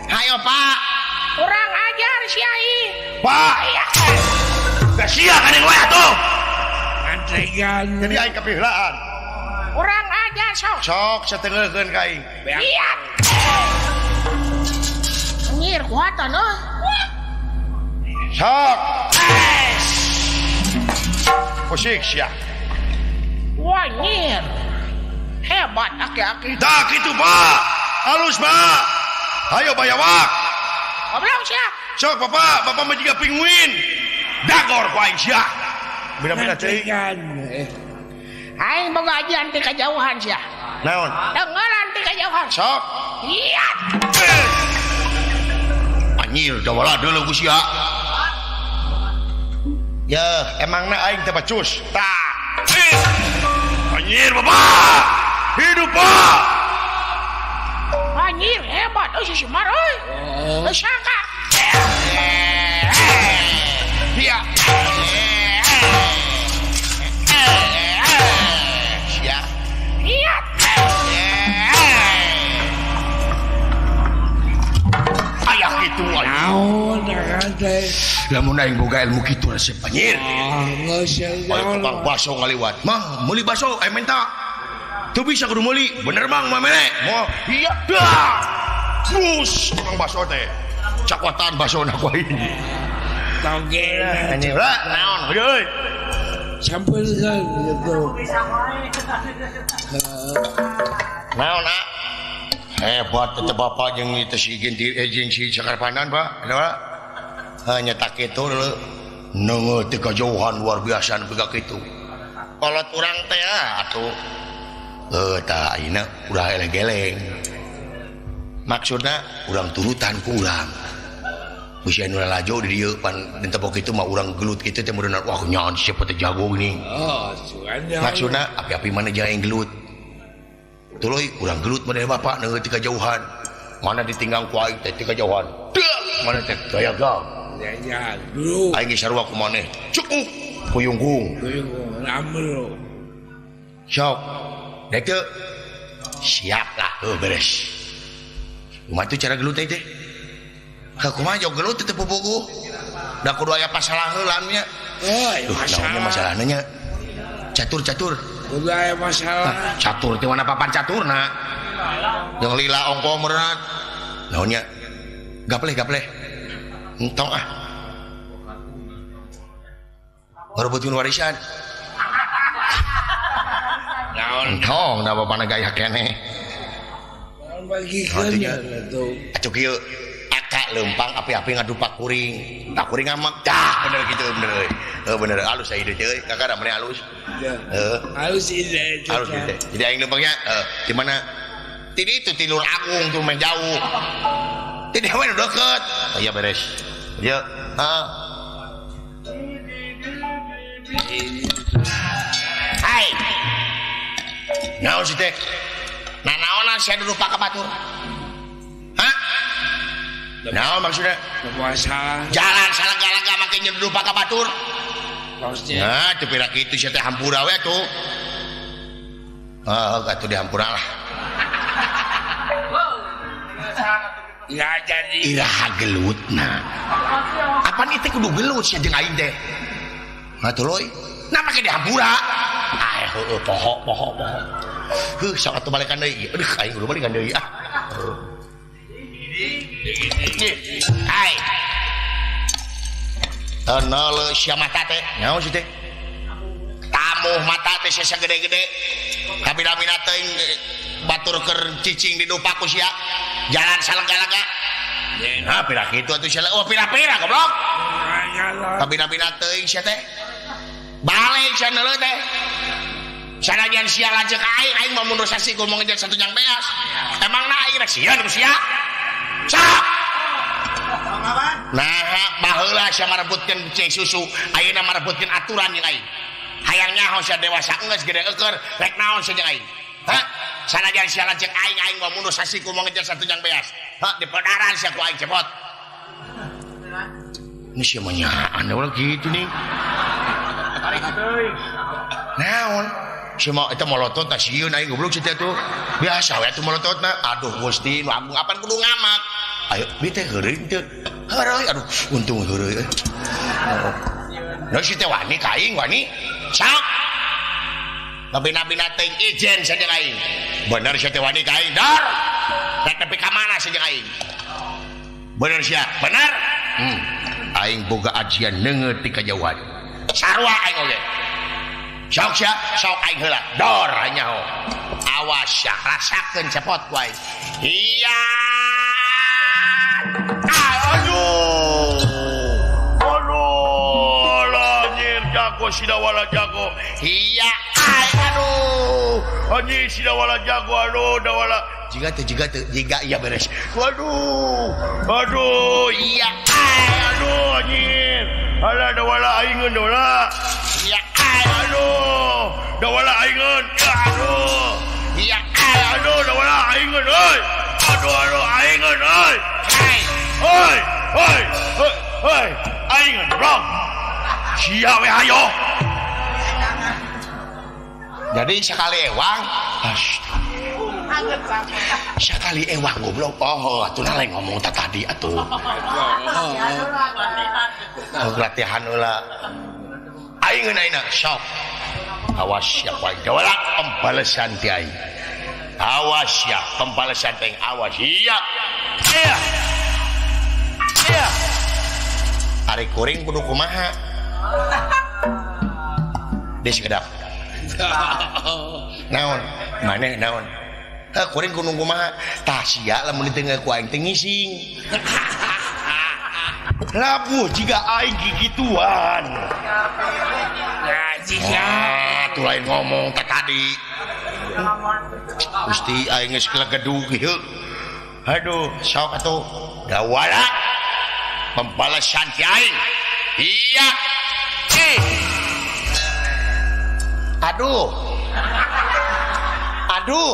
Hayo Pak. Kurang ajar si aing. Pak. Da sia kadeng we atuh. Antregan. Jadi aing kapihlaan. Kurang ajar sok. Sok satengeulkeun ka aing. Iya. Anjir kuatan euy. Sok. Pusik sia. Wah, nyir. Hebat aki-aki. Tah kitu Pak. Halus Pak. Hayo bayawak. Goblok sia. Sok Bapak, Bapak mah jiga pinguin. Dagor ku aing sia. Bina-bina teuing. Aing boga ajian ti kajauhan sia. Naon? Tenggelan ti kajauhan. Sok. Iya. Anjir, dawala deuleu ku sia. Ya, emangna aing teh bacus. Tah. Anjir, Bapak. Hidup, Pak. Anjir, hebat euy si Semar euy. Teu sangka. Iya. Sia. Iya. Aya kitu aing. Naon teh? Lamun aing boga ilmu kitu resep anjir. Ah, geus Aya tukang baso ngaliwat. Mang, meuli baso aing minta. Teu bisa kudu meuli. Bener Mang, mamere. Moal. Iya dah. Mus tukang baso teh. Cakwatan basona ku aing. Toge. Anjir, lah naon euy. Sampeurkeun gitu. Naon, ah? Hebat teh bapak jeung ieu teh si jeung si Cakarpanan, Pak. Adalah hanya tak kitu leuh. Neungeut teh kajauhan luar biasa nu ka kitu. Kolot urang teh atuh. Heuh tah ayeuna ulah eleng-geleng. Maksudna urang turutan ku urang. Bisi anu lalajo di dieu pan ditepok kitu mah urang gelut kitu teh meureunna wah nyaon siapa teh jago geuning. Oh, maksudna api-api mana jaeng gelut. Tuluy urang gelut mana bapak neungeut ti kajauhan. Mana ditinggang ku aing teh ti kajauhan. Mana teh gaya gang. Ya, bro. Aing geus sarua ku maneh. Cukup kuyungkung. Kuyungkung amro. Sok. Dek teu. Siap lah, heuh beres. Kumaha tuh cara gelut teh? Ka kumaha jauh gelut teh pupugu. Da kudu aya pasalah heula nya. Oh, masalah masalahna nya. Catur-catur. Kudu aya masalah. Catur teh mana papan caturna. Jeung lila ongko meureunna. Naon nya? Gapleh-gapleh. Entong ah. Ngarebutkeun warisan. Naon? Entong da bapana gaya keneh. Naon bagikeun ya atuh. Atuh kieu aka leumpang api-api ngadu pakuring. Pakuring ngamak dah bener gitu bener euy. Heuh bener alus aya deui euy. Kakara meni alus. Heuh. Alus ide. Alus ide. Jadi aing leumpangnya di mana? Ti ditu ti Lur Agung tuh meh jauh. Ti dia we nu deukeut. Aya beres. Ieu, heeh. Hai. Naon sih teh? Nanaonan sia dudupa ka batur? Hah? Naon maksudnya? Jalan salega-lega make nyedudupa ka batur. Nah, teu pira kitu sia teh hampura we atuh. Heeh, atuh dihampura lah. Ya jadi iraha gelutna. Apan ieu teh kudu gelut sia jeung aing teh. Atuh loy. Nah make dihampura. Ah, heueuh poho. Heuh, sok atuh balikan deui. Aduh, aing kudu balikan deui ah. Hai. Tenele sia mata teh. Naon sih teh? Tamuh mata teh sia gede-gede. Kabina-bina teuing batur keur cicing di dupa ku sia. Jalan salega-lega. Nah, pira kitu atuh sia. Oh, pira-pira goblok. Kabina-bina teuing sia teh. Balik sia neuleuh teh. Sanajan sia lanceuk aing, aing mah mundur sasi ku mau ngejar satu jang beas. Emangna aing rek sieun ku sia? Sok. Nah, baheula sia marebutkeun cai susu, ayeuna marebutkeun aturan jeung aing. Hayang nyaho sia dewasa geus gede eueur, rek naon sia jeung aing? Hah? Sanajan sia lanceuk aing, aing mah mundur sasi ku mau ngejar satu jang beas. Hah, di pedaran sia ku aing cepot. Ini sia mah nyaan ulah kitu nih. Naon? Si mau eta molotot tah sieun aing goblok si teh tuh. Biasa we atuh molototna. Aduh Gusti nu agung apan kudu ngamak. Ayo bi teh heureuy teu. Heureuy aduh untung heureuy. Nah si teh wani ka aing wani. Sok. Babina-bina teuing ijen saja aing. Bener sia teh wani ka aing. Dor. Rek nepi ka mana saja aing. Bener sia, bener. Aing boga ajian neungeut ti kajauhan. Sarua aing oge. Sok sia, sok aing heula. Dor nyaho. Awas sia, rasakeun cepot ku aing. Iya. Aduh. Aduh, anjir jago sidawala jago. Iya, ay aduh. Anjir sidawala jago, aduh dawala. Jiga teu, jiga iya beres. Waduh. Aduh, iya, ay aduh anjir. Alah dawala aingeun dawala. Iya, ay aduh. Dawala aingeun. Aduh. Iya, ay aduh dawala aingeun euy. Aduh aduh aingeun euy. Hai. Hoi, hoi, hoi, hoi. Aingeun bro. Sia we hayo. Jadi sekali ewang, sekali ewang goblok. Oh, atuh lain ngomong tak tadi atuh. Oh, latihan heula. Aing ayeuna sok. Awas ya aing. Dawala pembalasan ti aing. Awas ya pembalasan teh awas. Iya. Iya. Iya. Ari kuring kudu kumaha? Deus kedap. Naon? Maneh naon? Heh kuring kudu kumaha? Tah sia lamun ditengah ku aing teh ngising. Labuh jiga aing gigituan. Ah, tuh lain ngomong tak tadi. Gusti aing geus kelegedug ieu. Aduh, sok atuh. Dawala pembalasan ti aing. Iya. Aduh. Aduh.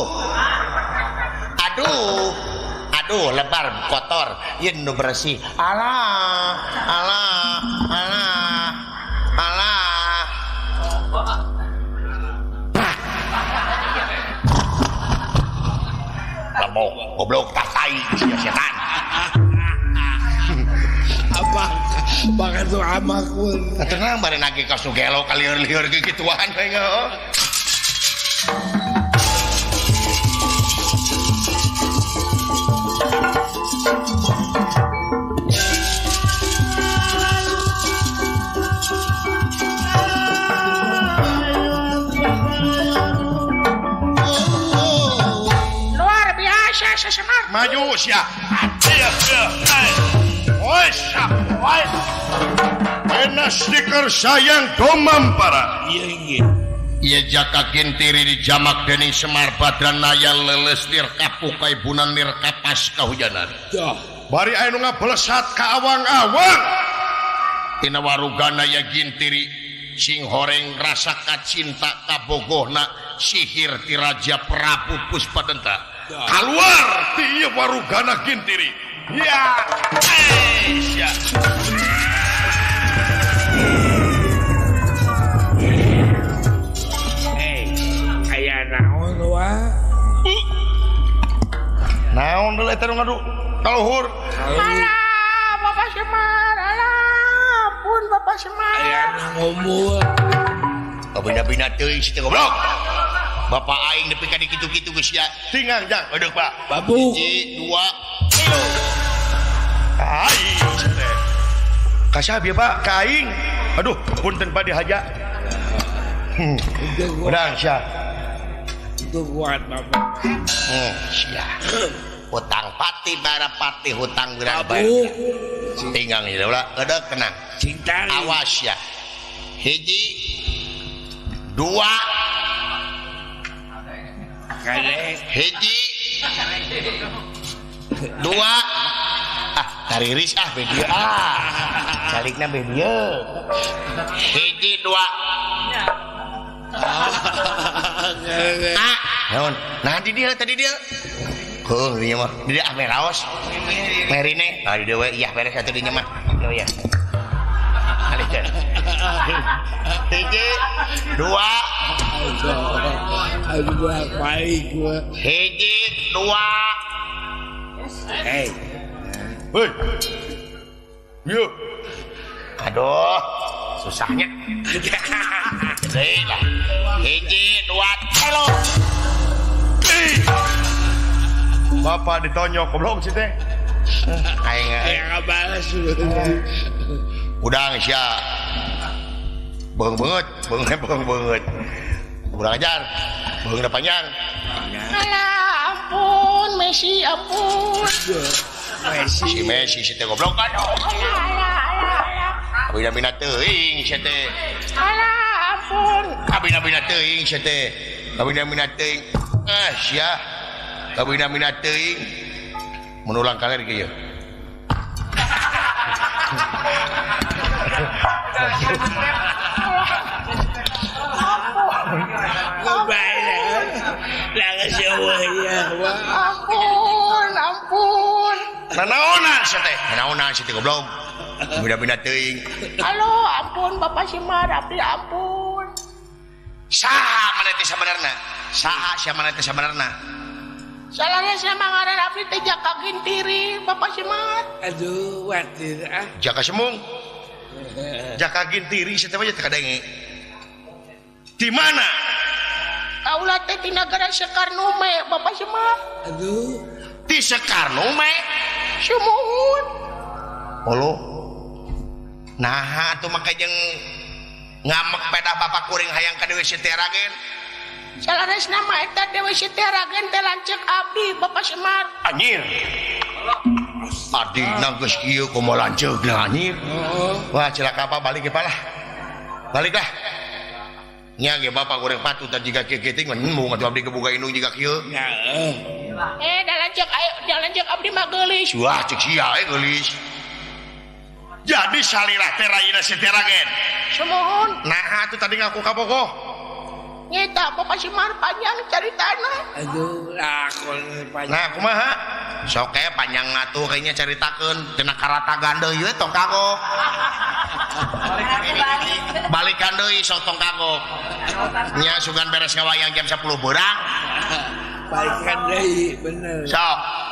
Aduh. Aduh, lebar kotor, yen nu bersih. Alah, alah, alah. Alah. Lemok, goblok, tak tai, sia setan. Apa? Bahkan tuh amakun. Tenang bare nage ka sugelo kalieur-lieur gituan we heuh. Luar biasa Sesemar. Maju sia. Iya, iya. Oi, oi. Enak stiker sayang domam para. Iya, iya. Ieu jaka gintiri dijamak dening Semar Badranaya leuleus lir kapuk kaibunan lir kapas kahujanan. Dah. Bari aya nu ngabelesat ka awang-awang. Tina warugana ya Gintiri sing horeng rasa kacinta kabogohna sihir ti Raja Prabu Puspadenta. Kaluar ti ieu warugana Gintiri. Ya. Sia. Aya naon wa? Naon deui eta nu ngadu kaluhur. Alah, Bapak Semar, alah, pun Bapak Semar. Aya ngumpul. Bina-bina teuing si teh goblok. Bapak aing nepi ka dikitu-kitu geus sia. Tingang jang, aduh Pak. Babu. 1 2 3. Aing teh. Kasah bieu Pak, ka aing. Aduh, punten Pak dihaja. Urang sia. Itu kuat Bapak. Sia. Hutang pati bara pati hutang gerang bae. Tinggang ieu ulah eudek tenang. Cinta. Awas ya. 1 2 1 2 ah tariris ah be dieu ah. Calikna be dieu. 1 2 ah naon? Nah di dieu tadi dieu. Heuh dieu mah. Di dieu ah meraos. Merine. Ah di dieu we iyah beres atuh dinya mah. Dieu ya. Alih. 1 2 aduh baik gua. 1 2 Hey. Hei. Yuk. Aduh, susahnya. Deui lah. 1 2 3. Bapak ditonyok goblok sih teh. Aing ngabalas. Udang sia. Beung beungeut, beung beungeut. Kurang ajar. Beungna panjang. Alah, ampun Messi, ampun. Messi. Si Messi si teh goblok aduh. Alah, alah, alah. Abina-bina teuing sia teh. Alah, ampun. Abina-bina teuing sia teh. Abina-bina teuing. Ah, sia. Abina-bina teuing. Menulang kaler kieu. Ampun, ampun. Nanaonan sia teh? Nanaonan sia teh goblok. Bina-bina teuing. Halo, ampun Bapak Semar, abdi ampun. Saha maneh teh sabenerna? Saha sia maneh teh sabenerna? Salahnya sama ngaran abdi teh Jaka Gintiri, Bapak Semar. Aduh, watir ah. Jaka Semung. Jaka Gintiri sia teh mah teh kadenge. Di mana? Kaula teh di nagara Sekarnume, Bapak Semar. Aduh. Di Sekarnume? Sumuhun. Olo. Nah, atuh make jeung ngamek pedah bapak kuring hayang ka Dewi Siti Ragen. Salaresna mah eta Dewi Siti Ragen teh lanceuk abdi, Bapak Semar. Anjir. Adina geus kieu komo lanceukna anjir. Wah, cilaka apa balik ge lah. Baliklah. Nya ge bapak goreng patut tadi jiga kieu kieu teh embung atuh abdi kebuka indung jiga kieu. Eh, da lanceuk ayo, da lanceuk abdi mah geulis. Wah, cek sia we geulis. Jadi salirah teh rayina Siti Ragen. Sumuhun. Nah, atuh tadi ngaku kabogoh. Nyeta Bapak Semar panjang caritana. Aduh, lakon panjang. Nah, kumaha? Sok e panjang atuh kayaknya caritakeun cenah karatagan deui we tong kagok. Balikan deui sok tong kagok. Nya sugan beres ngawayang jam 10 beurang. Balikan deui, bener. Sok.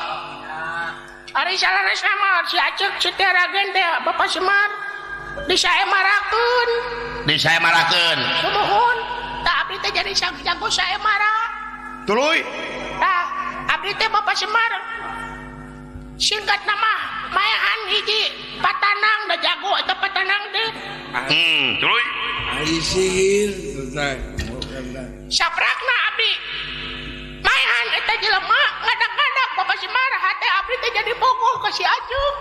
Ari salaresna mah si Acek Siti Ragen teh Bapak Semar disaemarakeun. Disaemarakeun. Sumuhun. Tah abdi teh jadi jago saemara. Tuluy. Tah abdi teh Bapak Semar singkat nama maehan hiji patanang da jago eta patanang teh. Tuluy. Ari sihir teh. Saprakna abdi. Maehan eta jelema ngadak-ngadak Bapak Semar hate abdi teh jadi bogoh ka si Acuk.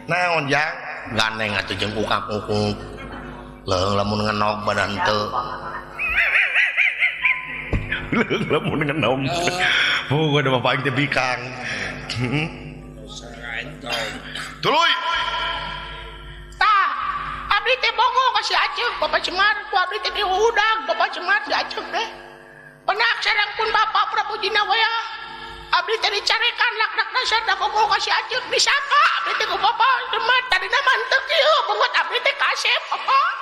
Naon jang? Gandeng atuh jeung ukak-ukuk. Leung lamun ngenog badan teu. Lamun ngenom. Oh, ada bapak aing teh bikang. Tuluy. Tah, abdi teh bogo ka si Aceng Bapak Semar, ku abdi teh diudag Bapak Semar si Aceng teh. Penak sareng pun Bapak Prabu Jinawea. Abdi teh dicarekan lak-lak dasar da bogo ka si Aceng disapa abdi teh ku Bapak Semar tadina mah henteu kieu beungeut abdi teh kasep Bapak.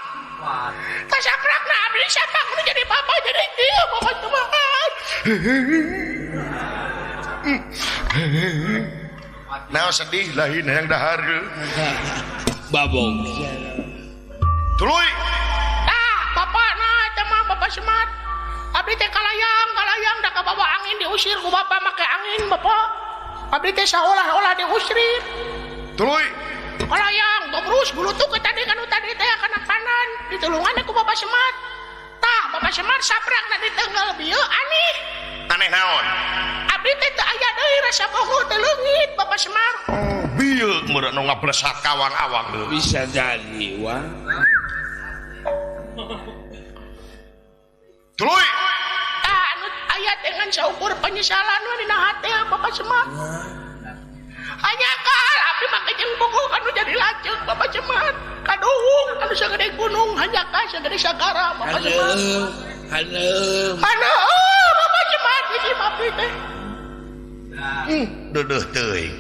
Kasaprakna abdi disapa kudu jadi bapak jadi kieu Bapak Semar. Nah sedih lain yang dahar babong. Tuluy. Tah, bapak nah eta mah Bapak Semar. Abdi teh kalayang da kabawa angin diusir ku bapak make angin bapak. Abdi teh saolah-olah diusir. Tuluy. Kalayang gobrus gulutuk ke tadi kanu tadi teh kana kanan ditulungan ku Bapak Semar. Tah, Bapak Semar saprakna di tenggal bieu aneh. Aneh naon? Abdi teh teu aya deui rasa bogo teu leungit Bapak Semar. Oh, bieu meureun nu ngablesat kawang-awang deui. Bisa jadi wah. Tuluy. Tah anu aya dengan saukur penyesalan we dina hate Bapak Semar. Hanya kal abdi mah jeung bogo kanu jadi lanceuk Bapak Semar. Kaduhung anu sagede gunung hanya ka sagede sagara Bapak Semar. Haneum. Haneum Bapak Semar jadi abdi teh. Deudeuh teuing.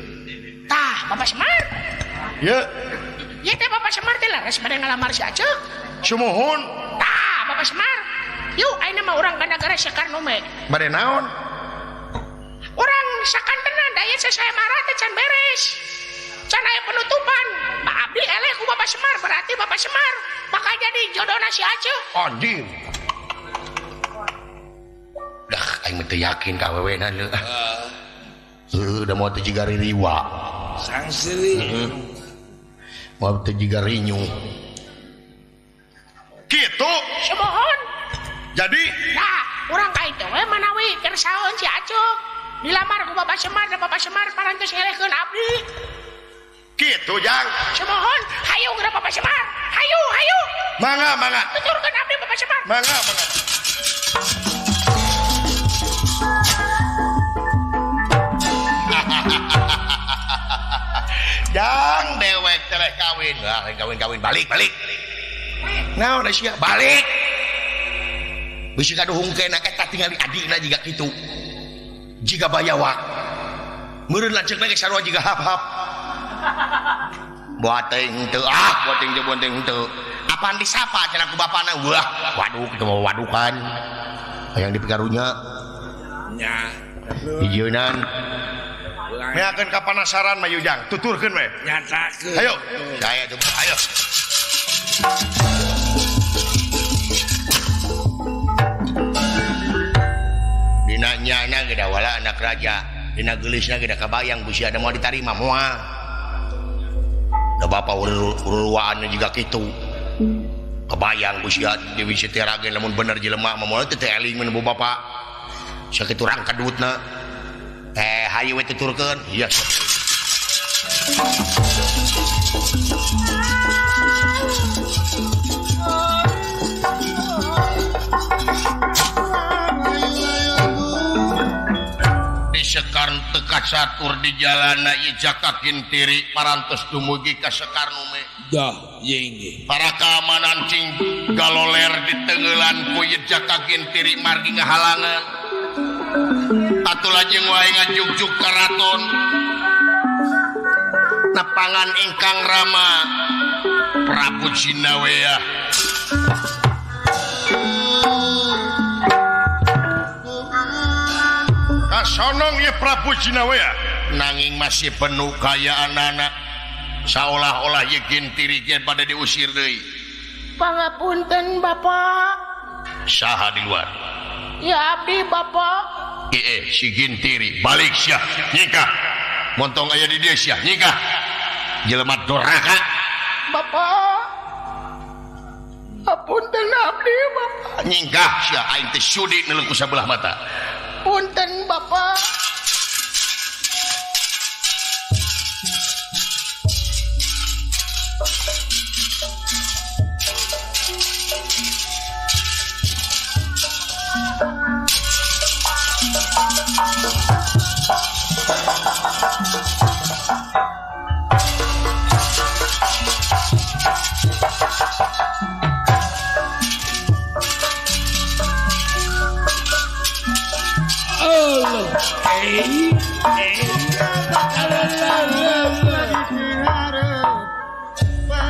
Tah Bapak Semar. Ye. Ye teh Bapak Semar teh laras bade ngalamar si Aceng. Sumuhun. Tah Bapak Semar. Yuk ayeuna mah urang ka nagara Sakarnume. Bade naon? Urang sakantenan da ieu sasayamara teh can beres. Can aya penutupan. Ba abdi eleh ku Bapak Semar berarti Bapak Semar bakal jadi jodona si Aceng. Anjing. Dah aing mah teu yakin ka awewena leuh. Heuh da moal teu jiga ririwa. Sangsri. Moal teu jiga rinyuh. Kitu. Sumuhun. Jadi nah, urang ka itu we manawi keur saeun si Aceng. Dilamar ku Bapak Semar da Bapak Semar parantos ngelehkeun abdi. Kitu jang. Sumuhun, hayu geura Bapak Semar. Hayu, hayu. Mangga, mangga. Tuturkeun abdi Bapak Semar. Mangga, mangga. Jang dewek tereh kawin. Lah, kawin-kawin balik, balik. Naon sia? Balik. Bisi kaduhung kena eta tingali adina jiga kitu. Jiga bayawak. Meureun lanceukna ge sarua jiga hap-hap. Boateng teu ah, boateng teu boateng teu. Apaan disapa cenah ku bapana? Wah, waduh kitu mah wadukan. Hayang dipikarunya. Nya. Hijeunan. Meakeun ka panasaran mah Yujang, tuturkeun we. Nyatakeun. Ayo, saya tuh, ayo. Dina nyana ge da wala anak raja, dina geulisna ge da kabayang bisi ada moal ditarima moal. Da bapa ururuaan juga kitu. Kebayang bisi Dewi Siti Ragen lamun bener jelema mah moal teh teu eling mun bapa. Sakitu rangkadutna. Hayu we tuturkeun. Iya. Di Sekar teu kacatur di jalana ieu Jaka Kintiri parantos dumugi ka Sekarnume. Dah, ye Para keamanan cing galoler ditengelan ku ieu Jaka Kintiri margi ngahalangan. Atuh lajeng wae ngajugjug karaton. Nepangan ingkang rama Prabu Jinawea. Kasonong ieu Prabu Jinawea nanging masih penuh kayaan anak seolah-olah ieu Gintiri ge bade diusir deui. Pangapunten Bapak. Saha di luar? Ya abdi Bapak. Si Gintiri balik sia nyingkah. Montong aya di dieu sia nyingkah. Jelema doraka. Bapak. Apunten abdi Bapak. Nyingkah sia aing teh sudi neuleuh ku sabelah mata. Punten Bapak.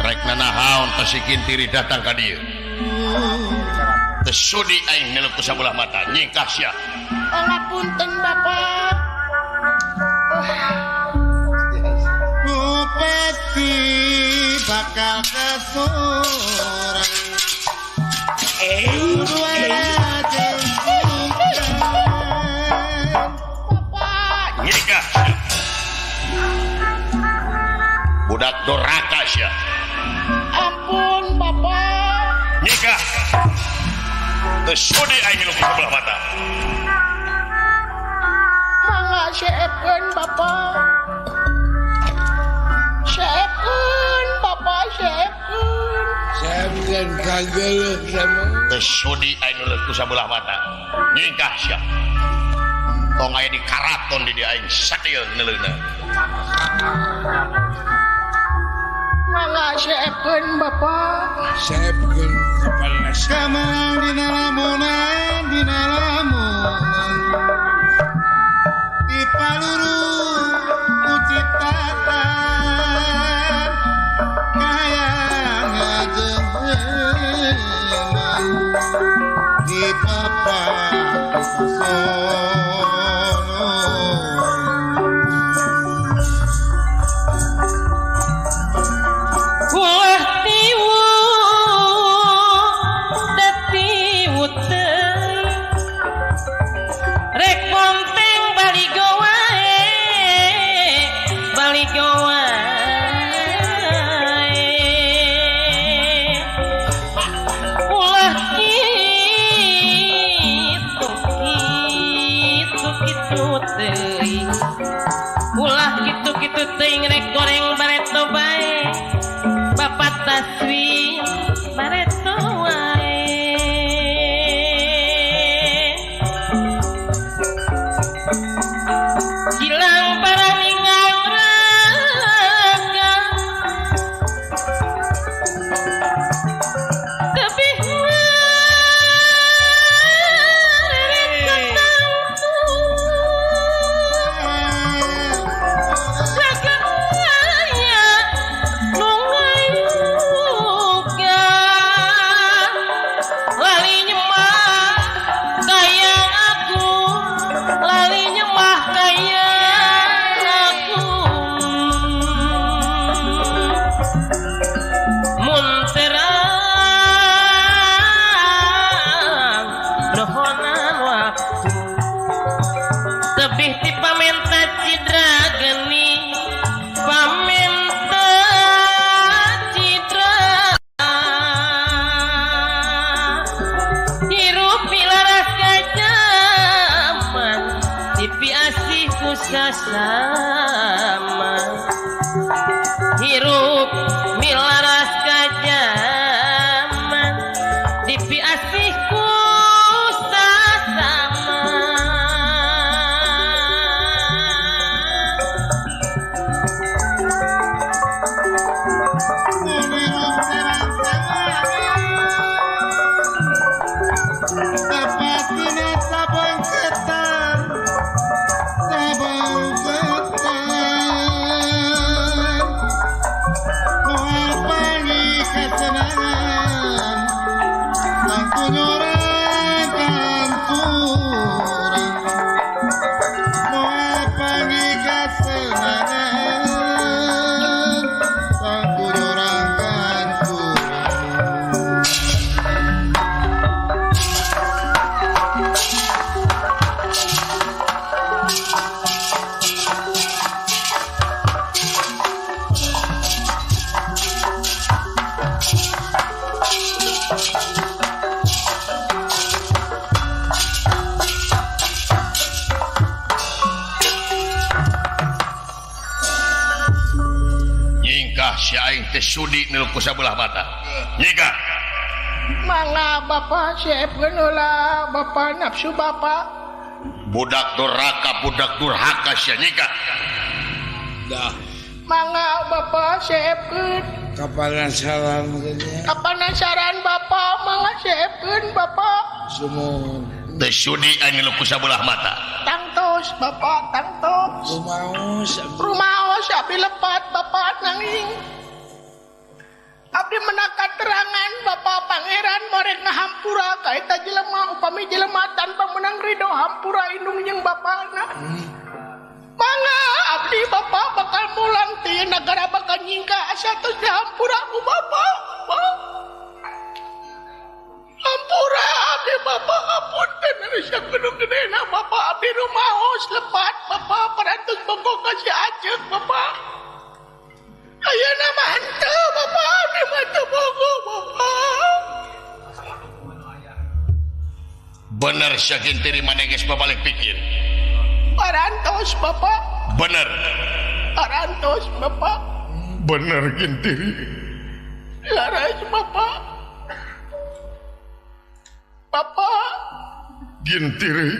Rek nanahaon teh si Kintiri datang ka dieu. Teu sudi aing nileup ku sabelah mata nyingkah sia. Pangapunten Bapak. Bupati bakal kesurang. Bapak nyingkah sia. Budak doraka sia. Ampun Bapak. Nyingkah. Teu sudi aing nileup ku sabelah mata. Mangga seepkeun Bapak. Seepkeun Bapak, seepkeun. Seepkeun kageuleuh sama. Teu sudi aing nileup ku sabelah mata. Nyingkah sia. Tong aya di karaton di dieu aing sadil neuleuna. Mangga seepkeun Bapak. Seepkeun kepala Kamarang dina lamunan dina lamunan di paluru kuciptaan kaya ngajengan di papak sono. Wah tiwu datiwu teuing rek ponteng baligo wae baligo wae ulah kitu kitu kitu teuing ulah kitu kitu teuing rek goreng bareto bae Bapak taswim bareto wae gilang para ninggal raga tebih ngaret ketangku jaga aya nu ngayuga lali nyemah kaya aku lali nyemah kaya aku mun terang nohonan waktu tebih ti pamenta cidra geni pamenta cidra hirup milaras kajaman tipi asih ku sasama hirup milaras kajaman tipi asih ku sasama. Tepatina sabang ketan, sabang ketan. Moal pangi kesenangan, tangtu nyorang kanturan. Moal pangi kesenangan, tangtu nyorang kanturan. Nyingkah si aing teh sudi nileup ku sabelah mata. Nyingkah. Mangga Bapak seepkeun heula Bapak nafsu Bapak. Budak duraka budak durhaka sia nyika. Dah. Mangga Bapak seepkeun. Kapanasaran nya. Kapanasaran Bapak mangga seepkeun Bapak. Sumuhun. Teu sudi aing ngeluh ku sabelah mata. Tangtos Bapak tangtos. Rumaos. Rumaos abdi lepat Bapak nanging. Abdi menang katerangan Bapak Pangeran morek ngahampura ka eta jelema upami jelema tanpa menang ridho hampura indung jeung bapana. Mangga abdi Bapak bakal mulang ti nagara bakal nyingka asa tos dihampura ku Bapak. Hampura abdi Bapak hapunten anu gunung gedena Bapak abdi rumaos lepat Bapak parantos bongkok ka si Acek Bapak. Ayeuna mah henteu Bapak abdi mah teu bogo Bapak. Bener sia Gintiri maneh geus babalik pikir. Parantos Bapak. Bener. Parantos Bapak. Bener Gintiri. Laras Bapak. Bapak Gintiri.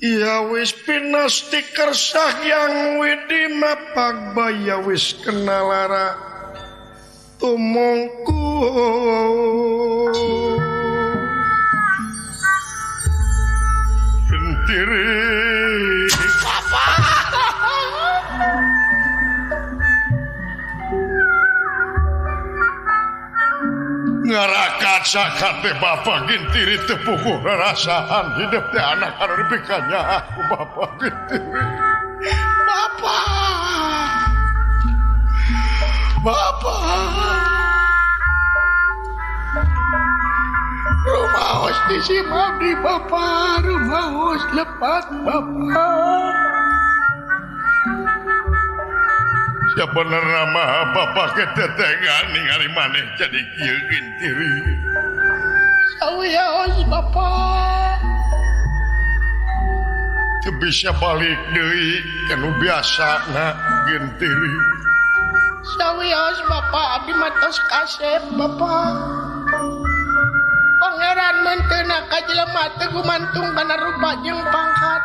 Ya wis pinasti kersah yang widi mapagbaya wis kenalara tumungku. Gintiri. Bapak. Ngarakat sakate Bapak Gintiri tepukuh rarasaan hidup teh anak anu dipikanya aku Bapak Gintiri. Bapak. Bapak. Rumaos di simabdi Bapak, rumaos lepat Bapak. Ya bener nama Bapak ketetegan ningali maneh jadi kieu Gintiri. Sawios Bapak. Teu bisa balik deui kanu biasana Gintiri. Sawios Bapak abdi mah tos kasep Bapak. Pangeran menteuna ka jelema teu gumantung kana rupa jeung pangkat.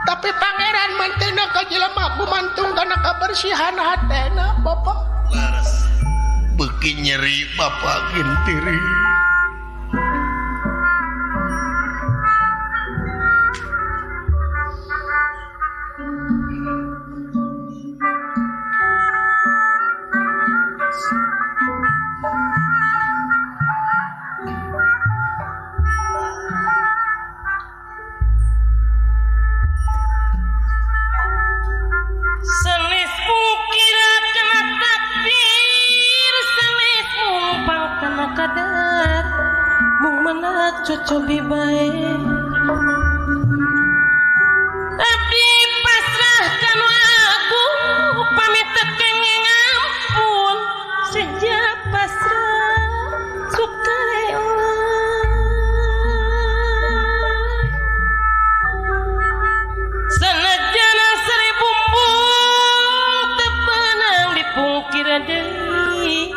Tapi pangeran menteuna ka jelema gumantung kana kabersihan hatena Bapak. Laras. Beuki nyeri Bapak Gintiri. Senes mukira kana takdir, senes mumpang kana kadar, mung menak cocobi bae. Abdi pasrah kanu agung, upami teu kenging ampun, sejak pasrah sukarela. Sanajana seribu dipungkir deui,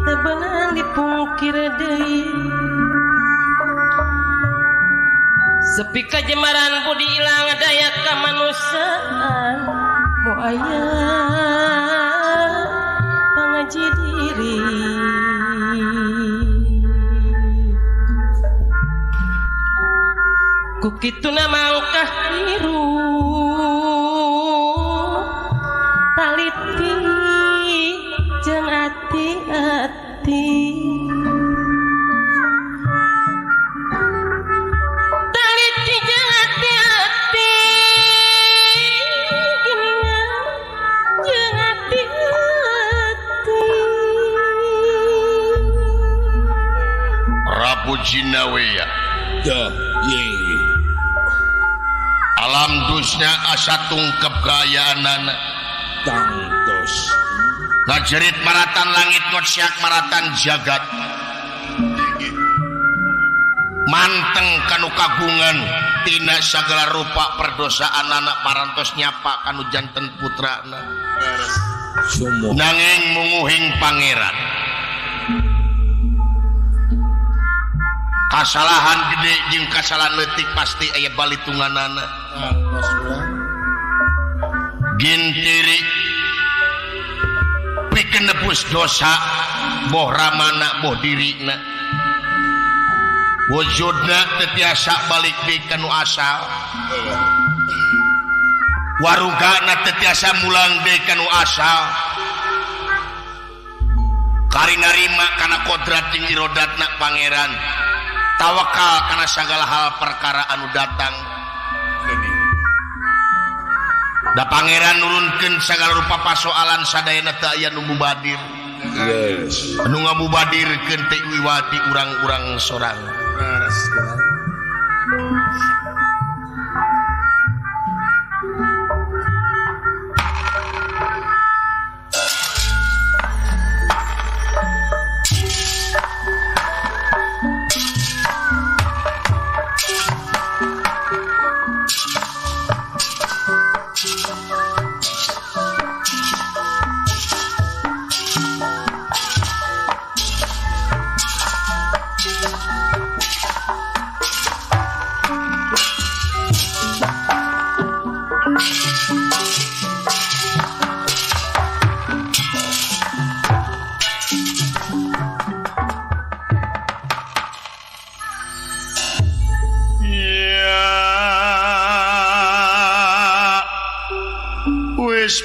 teu beunang dipungkir deui. Sepi kajemaran budi ilang daya kamanusiaan, mo aya pangaji diri. Ku kituna mangkah hirup taliti jeung ati-ati. Taliti jeung ati-ati, geuningan jeung ati-ati. Prabu Jinaweya. Dah, ye. Alam dusnya asa tungkep kaayaanana. Tangtos. Ngajerit maratan langit ngociak maratan jagat. Manteng kanu kagungan tina sagala rupa perdosaan anak parantos nyapa kanu janten putrana. Nanging munguhing pangeran. Kasalahan gede jeung kasalahan leutik pasti aya balitunganana. Gintiri pikeun nebus dosa boh ramana boh dirina. Wujudna teu tiasa balik deui ka nu asal. Warugana teu tiasa mulang deui ka nu asal. Kari narima kana kodrat jeung irodatna pangeran. Tawakal kana sagala hal perkara anu datang. Da pangeran nurunkeun sagala rupa pasoalan sadayana teu aya nu mubadir. Yes. Anu ngamubadirkeun teh wiwati urang-urang sorang.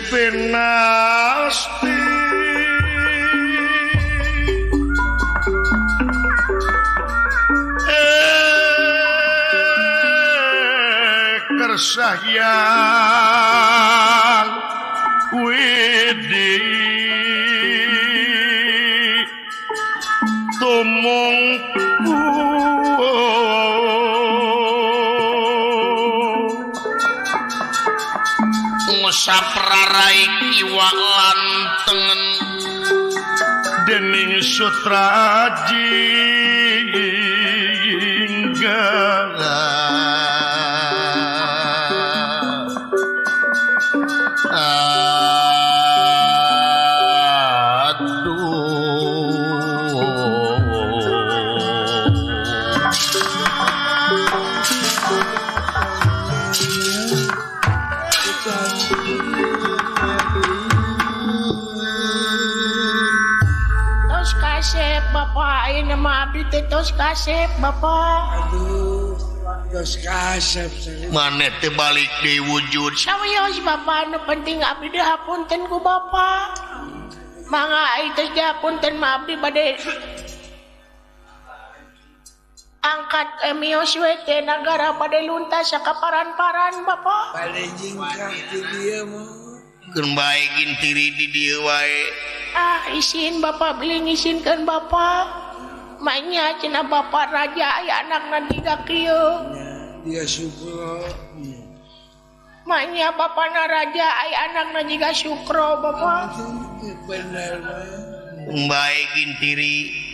Pinasti kersahyang widi tumungku ngusap rarai kiwa lan tengen dening sutra jingga. Tos kasep bapak. Aduh, tos kasep. Maneh teh balik deui wujud. Sawios bapak, nu penting abdi dihapunten ku bapak. Mangga ai teh dihapunten mah abdi bade angkat mios we teh nagara bade luntas sakaparan-paran bapak. Bade jingkah di dieu mah. Keun bae gintiri di dieu wae. Ah, isin bapak beli ngisinkeun bapak. Maknya cenah bapak raja aya anakna tiga kieu. Dia Sukro. Maknya bapana raja aya anakna jiga Sukro bapak. Bener. Bae gintiri.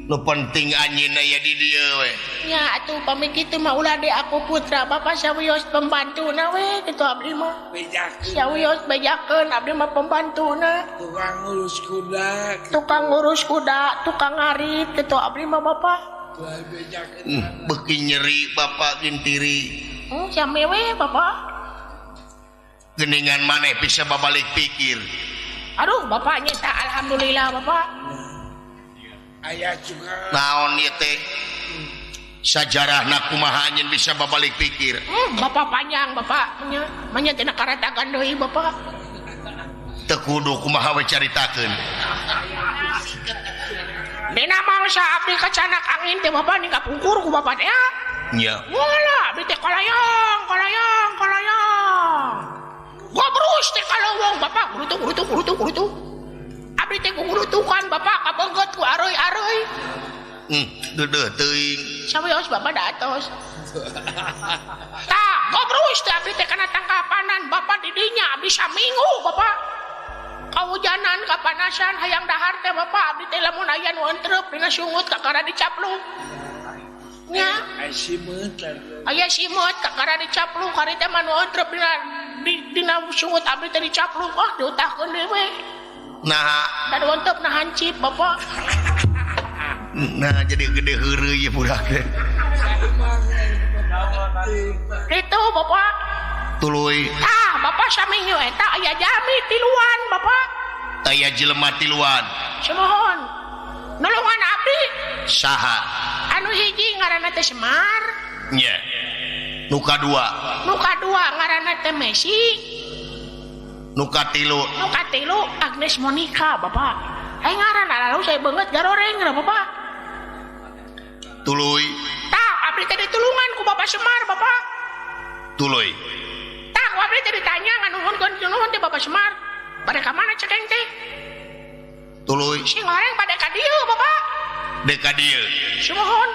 Nu penting anjeun aya di dieu we. Nya atuh pami kitu mah ulah deui aku putra bapak sawios pembantuna we kitu abdi mah. Bejakeun. Sawios bejakeun abdi mah pembantuna. Tukang ngurus kuda. Tukang ngurus kuda, tukang ngarit kitu abdi mah bapak. Beuki nyeri bapak gintiri. Sami we bapak. Geningan maneh bisa babalik pikir. Aduh bapaknya tak alhamdulillah bapak. Aya juga. Naon ieu teh? Sajarahna kumaha anjeun bisa babalik pikir? Bapak panjang bapak nya, manya tina karatakan deui bapak. Teu kudu kumaha we caritakeun. Dina mangsa abdi kacanak angin teh bapak ning kapungkur ku bapak teh. Nya. Wala abdi teh kolayong, kolayong, kolayong. Gobrus teh kaleuweung bapak gurutuk gurutuk gurutuk gurutuk. Abdi teh gurutukan bapak kabeungkeut ku areuy-areuy. Deudeuh teuing. Sawios bapak da atos. Tah, gobrus teh abdi teh kana tangkapanan bapak di dinya abdi saminggu bapak. Kahujanan, kapanasan, hayang dahar teh bapak abdi teh lamun aya nu entrep dina sungut kakara dicapluk. Nya. Aya simeut kakara dicapluk, hari teh mah nu entrep dina dina sungut abdi teh dicapluk, ah diutahkeun deui we. Nah, da entrep na hancip bapak. Nah jadi gede heureuy ieu budak teh. Itu Bapak. Tuluy. Tah, Bapak saminggu eta aya jami tiluan, Bapak. Aya jelema tiluan. Sumuhun. Nulungan abdi. Saha? Anu hiji ngaranna teh Semar. Nya. Nu kadua. Nu kadua ngaranna teh Messi. Nu katilu. Nu katilu Agnes Monica, Bapak. Ai ngaranna lalu saya beungeut garoreng lah, Bapak. Tuluy. Tah, abdi teh ditulungan ku Bapak Semar, Bapak. Tuluy. Tah, ku abdi teh ditanya nganuhunkeun nuhun teh Bapak Semar. Bade ka mana cekeng teh? Tuluy. Sing goreng bade ka dieu, Bapak. Dek ka dieu. Sumuhun.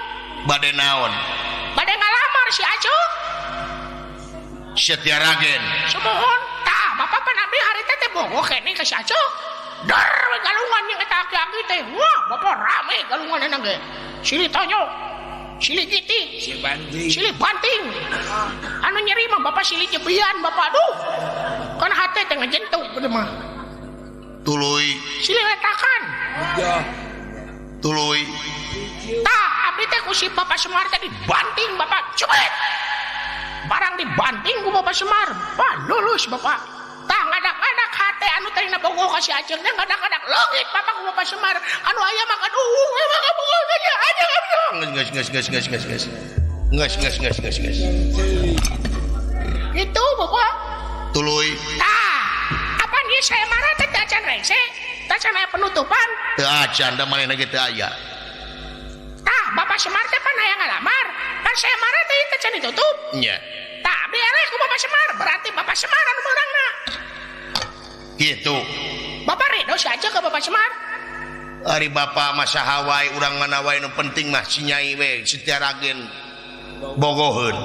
Bade naon? Bade ngalamar si Acu. Setia Ragen. Sumuhun. Tah, Bapak pan abdi harita teh bogoh keneh ka si Acu. Dar galungan jeung eta aki-aki teh. Wah, Bapak rame galunganna ge. Silih tonyok, silih giti, silih banting. Anu nyeri mah Bapak silih jebian, Bapak aduh. Kan hate teh ngejentuk gede mah. Tuluy. Silih letakan. Tuluy. Tah, abdi teh ku si Bapak Semar teh dibanting, Bapak. Cubit. Barang dibanting ku Bapak Semar. Wah, lulus Bapak. Tah ngadak-ngadak hate anu tadina bogoh ka si Aceng teh ngadak-ngadak leungit Bapak ku Bapak Semar. Anu aya mah aduh, emang kabogoh ka si Aceng. Geus geus geus geus geus geus. Geus geus geus geus geus. Itu Bapak. Tuluy. Tah, apaan ieu saya marah teh teu acan rengse? Teu acan aya penutupan? Teu acan da manehna ge teu aya. Tah, Bapak Semar teh pan hayang ngalamar. Pan saya marah teh teu acan ditutup. Nya. Tah, abdi eleh ku Bapak Semar, berarti Bapak Semar anu meurangna. Gitu. Bapak ridho si Aceh ke Bapak Semar. Ari Bapak mah saha wae urang mana wae nu penting mah si Nyai we Setia Ragen bogoheun.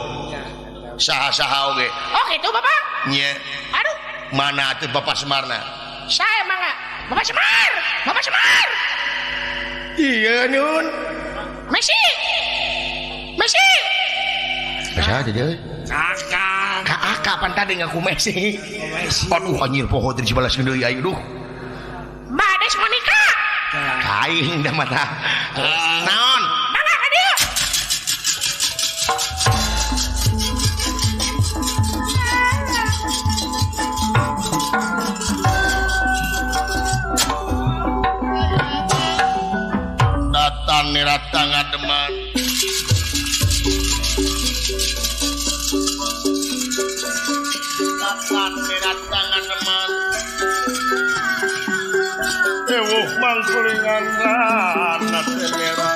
Saha-saha oge. Oh gitu Bapak? Nya. Aduh. Mana atuh Bapak Semarna? Saya mangga. Bapak Semar, Bapak Semar. Iya nun. Messi. Messi. Saha teh deui? Kakak. Kakak pan tadi ngaku Messi. Aduh anjir poho teh dibalas deui aing duh. Bades Monica. Aing da mata. Naon? Mangga ka dieu. Datan nirata ngademan. Datan nirata ngademan. Ewuh mangkulingan rana telera.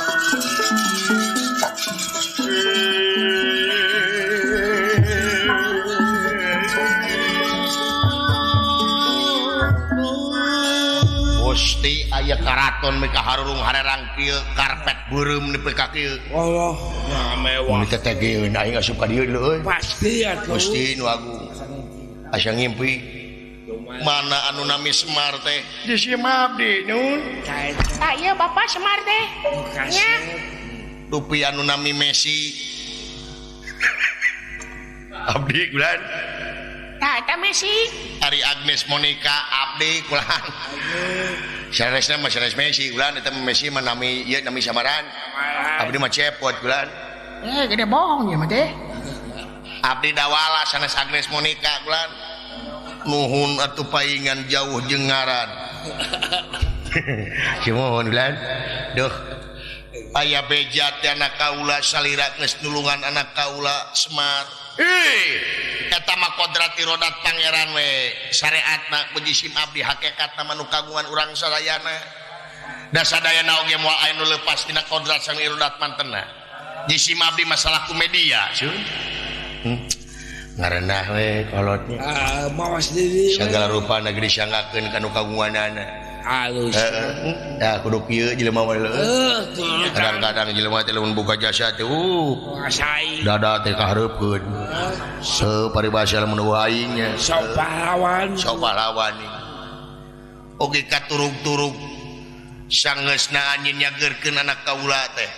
Gusti aya karaton mika harurung harerang kieu karpet beureum nepi ka kieu. Allah, nah mewah. Mun teh geun aing asup ka dieu leuy. Pasti atuh. Gusti nu agung. Asa ngimpi. Mana anu nami Semar teh? Di si abdi nun. Tah ieu Bapak Semar teh. Nya. Dupi anu nami Messi. Abdi kulan. Tah eta Messi. Ari Agnes Monica abdi kulan. Sanesna mah sanes Messi kulan eta Messi mah nami ieu nami samaran. Abdi mah cepot kulan. Gede bohong ieu mah teh. Abdi dawala sanes Agnes Monica kulan. Nuhun atuh paingan jauh jeung ngaran. Sumuhun bulan. Duh. Aya beja teh anak kaula salira geus nulungan anak kaula Semar. Eta mah kodrat irodat pangeran we. Syariatna puji sim abdi hakikatna mah nu kagungan urang sadayana. Da sadayana oge moal aya nu leupas tina kodrat sang irodat mantena. Jisim abdi masalah komedia, sun. Ngarenah we kolotnya. Mawas diri. Segala rupa negeri sanggakeun ka nu kagunganana. Alus. Heeh. Kudu kieu jelema mah leueuh. Kadang-kadang jelema teh lamun buka jasa teh dada teh kahareupkeun. Seu paribasa lamun eueuh aing nya. Sok pahlawan. Sok pahlawan. Oge katurug-turug sangeusna anjeun nyageurkeun anak kaula teh.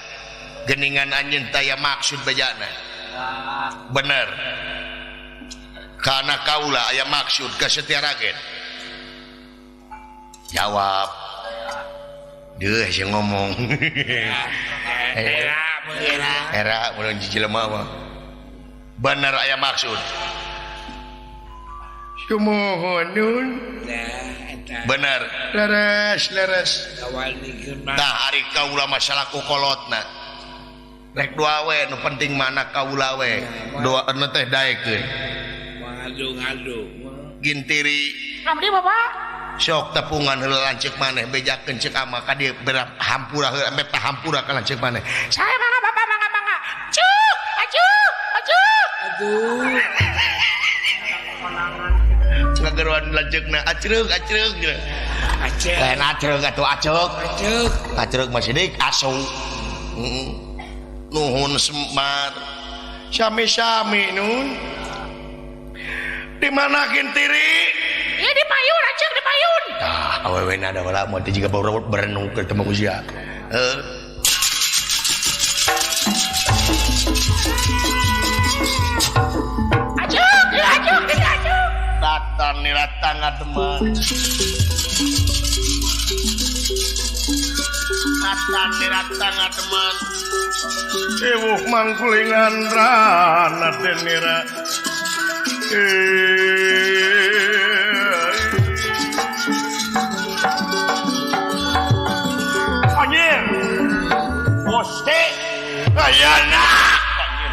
Geningan anjeun taya maksud bejana. Bener. Karena kaula aya maksud ka Setia Ragen. Jawab. Deuh sih ngomong. Era mun jelema mah. Bener aya maksud. Sumuhun nun. Bener. Leres leres. Tah ari kaula masalah ku kolotna. Rek doa we nu penting mana kaula we. Doa anu teh daekeun. Ngadu-ngadu. Gintiri. Abdi Bapak. Sok tepungan heula lanceuk maneh bejakeun ceuk ama ka dieu berap hampura heula ampe tah hampura ka lanceuk maneh. Saya mangga Bapak mangga mangga. Cuk, acuh, acuh. Aduh. Ngageroan lanceukna acreuk acreuk geura. Acreuk. Lain acreuk atuh acuk. Acuk. Acreuk mah sidik asu. Nuhun Semar. Sami-sami nun. Di mana Gintiri? Ieu di payun acuk di payun. Tah awewe na da heula moal teh jiga berenung ketemu ku sia. Heuh. Acuk, ieu acuk, ieu acuk. Tatan niratang teman. Tatan niratang teman. Ewuh mangkulingan rana denira. Anjir. Gusti. Ayana.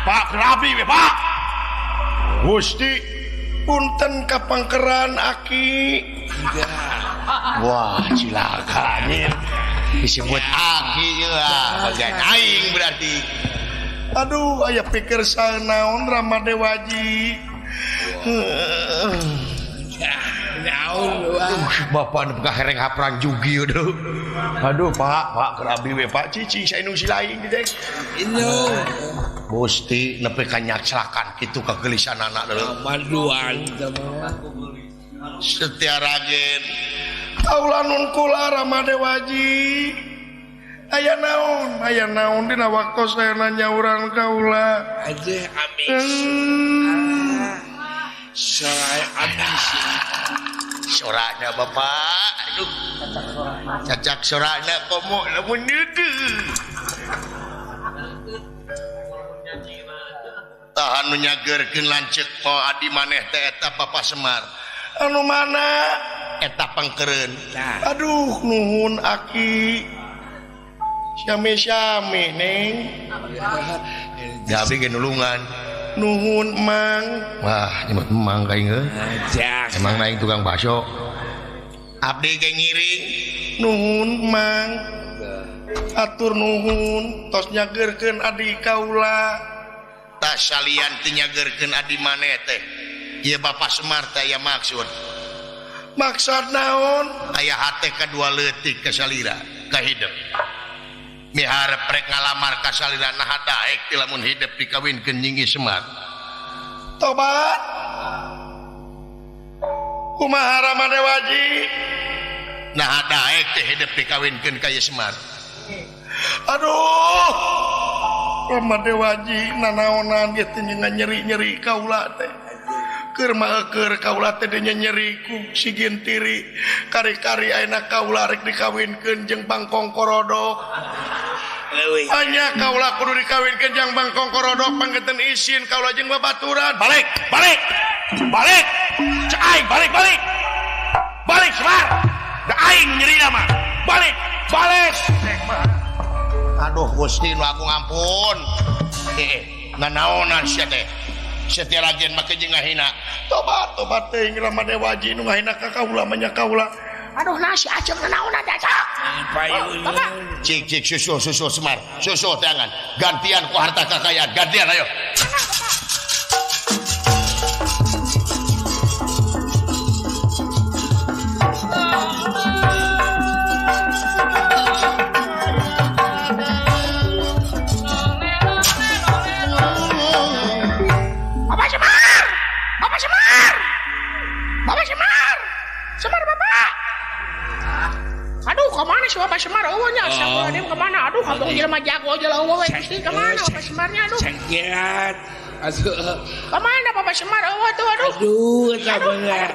Pak Rabi we, Pak. Gusti punten kapangkeran aki. Wah, cilaka anjir. Disebut aki ieu bagian aing berarti. Aduh, aya pikir sanaon Rama Dewaji. Naon Bapak nu buka hereng haprang jugi aduh. Aduh, Pak, Pak keur abdi we Pak cicing sainung si lain teh. Indung. Gusti nepi ka nyaclakan kitu kagelisanana deuleu. Maduan teh mah. Setia ragen. Kaula nun kula Rama Dewaji. Aya naon dina waktos aya nyauran kaula. Aduh amis. Sora amis. Sorana Bapak. Aduh. Cacak sorana komo lamun deudeuh. Tah anu nyageurkeun lanceuk po adi maneh teh eta Bapak Semar. Anu mana? Eta pangkeureun. Aduh nuhun aki. Sami-sami neng. Da abdi ge nulungan. Nuhun mang. Wah, nyebut mang ka ieu. Emang naik tukang bakso. Abdi ge ngiring. Nuhun mang. Atur nuhun tos nyageurkeun adi kaula. Tah salian teu nyageurkeun adi maneh teh. Ieu Bapak Semar teh aya maksud. Maksud naon? Aya hate kadua leutik ka salira, ka hidep. Miharep rek ngalamar ka salira naha daek ti lamun hidep dikawinkeun Nyingi Semar. Tobat. Kumaha Rama Dewaji? Naha daek teh hidep dikawinkeun ka ieu Semar. Aduh. Rama Dewaji nanaonan ge teh nyeri-nyeri kaula teh. Keur mah keur kaula teh nyeri ku si Gintiri. Kari-kari ayeuna kaula rek dikawinkeun jeung Bangkong Korodok. Hanya kaula kudu dikawinkeun jeung Bangkong Korodok panggeuten isin kaula jeung babaturan. Balik, balik. Balik. Cek aing balik, balik. Balik Semar. Da aing nyerina mah. Balik, balik. Aduh Gusti nu agung ampun. Nanaonan sia teh. Setia ragen make jeung ngahina. Tobat, tobat teuing Rama Dewaji nu ngahina ka kaula mah nya kaula. Aduh nasi acuk nanaonan teh acuk. Bapak. Cik cik susul susul Semar. Susul teangan. Gantian ku harta kekayaan. Gantian ayo. Bapak Semar! Bapak Semar! Bapak Semar! Semar Bapak! Aduh, kemana si Bapak Semar? Oh, nya astagfirullahaladzim kemana? Aduh, abang jelema jago aja lah, oh, Gusti kemana Bapak Semarnya? Aduh. Cengkirat. Aduh. Kemana Bapak Semar? Oh, tuh, aduh. Aduh, sabar.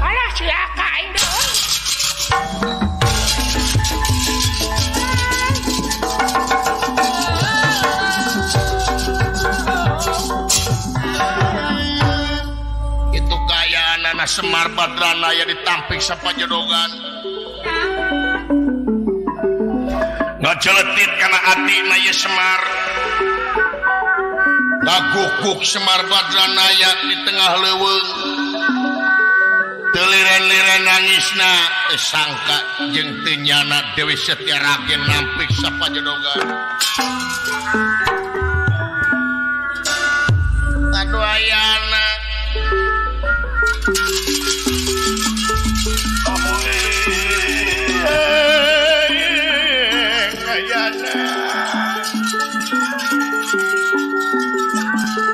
Alah, cilaka aing deh. Semar Badranaya ditampik sapajodogan ngajeletit kana atina ieu Semar ngagukuk Semar Badranaya di tengah leuweung teu liren-liren nangisna teu sangka jeung teu nyana Dewi Setiaragen nampik sapajodogan. Aduh ayana ayana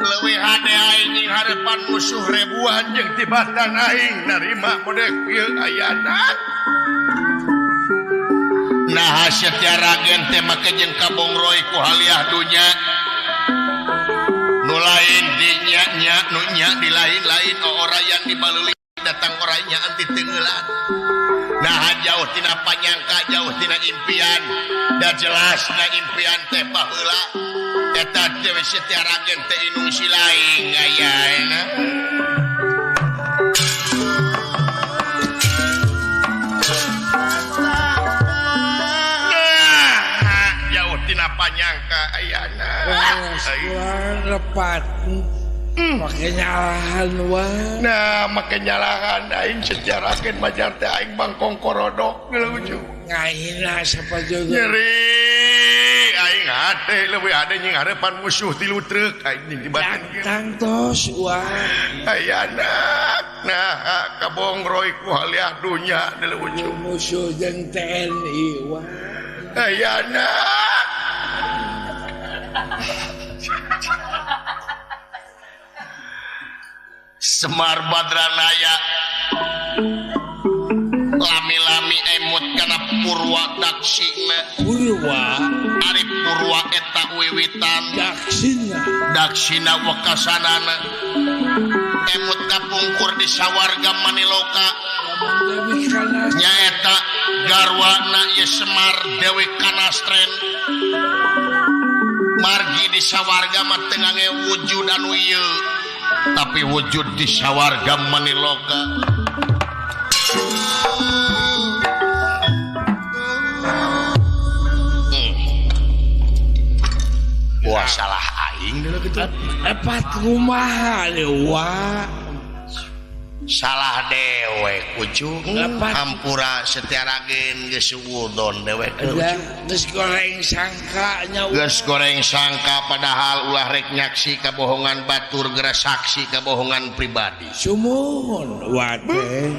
leuwih hade aing jeung harepan musuh ribuan jeung tibatan aing narima modek ieu ayana. Nah Setiaragen teh make jeung kabongroy ku haliah dunya nu lain dinya nya nu nya di lain-lain orayan di baleuli datang orangnya anti tenggelan. Nah jauh tina panyangka jauh tina impian da jelas na impian teh baheula eta Dewi Setiaragen teh inung si laing ayana. Nah jauh tina panyangka ayana. Lepat make nyalahan wah. Nah make nyalahan aing Setiaragen majar teh aing bangkong korodok lucu ngahina sapajodogan nyeri aing hade leuwih hade jeung harepan musuh tilu truk aing jeung dibatan datang tos wah ayana. Nah kabongroy ku haliah dunya lucu musuh jeung TNI wah ayana. Semar Badranaya lami-lami emut kana Purwa Daksina. Purwa ari Purwa eta wiwitan Daksina Daksina wekasanana emut kapungkur di sawarga Maniloka nyaeta garwana ieu Semar Dewi Kanastren margi di sawarga mah teu ngange wujud anu ieu tapi wujud di sawarga Maniloka. Wah salah aing dulu gitu. Epat kumaha dewa. Salah dewek ucu. Hampura Setiaragen geus suudon dewek ucu. Geus goreng sangka nya. Geus goreng sangka padahal ulah rek nyaksi kabohongan batur geura saksi kabohongan pribadi. Sumuhun wate.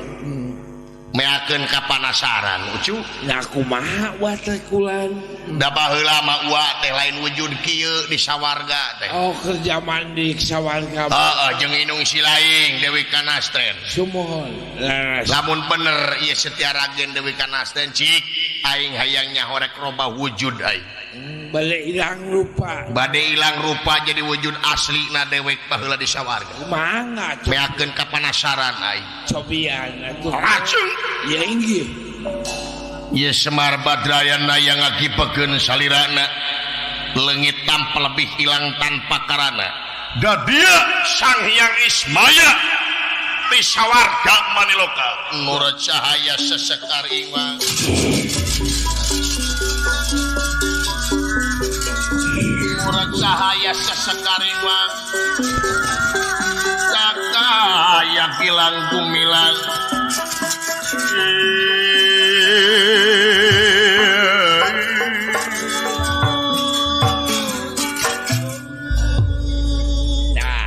Meakeun kapanasaran ucu. Nya kumaha wa teh kulan. Da baheula mah wa teh lain wujud kieu di sawarga teh. Oh kerja mandi sawarga. Heeh jeung inung si laing Dewi Kanastren. Sumuhun. Lamun bener ieu Setiaragen Dewi Kanastren cik aing hayang nyahorek robah wujud aing. Bade ilang rupa. Bade ilang rupa jadi wujud asli na dewek baheula di sawarga. Mangga meakeun kapanasaran aing. Cobian atuh. Racun. Ya inggih. Ye Semar Badrayana yang ngakipekeun salirana leungit tanpa lebih hilang tanpa karana. Da dia Sang Hyang Ismaya ti sawarga Maniloka. Nur cahaya sesekar iwang. Nur cahaya sesekar iwang. Cakaya kilang gumilang.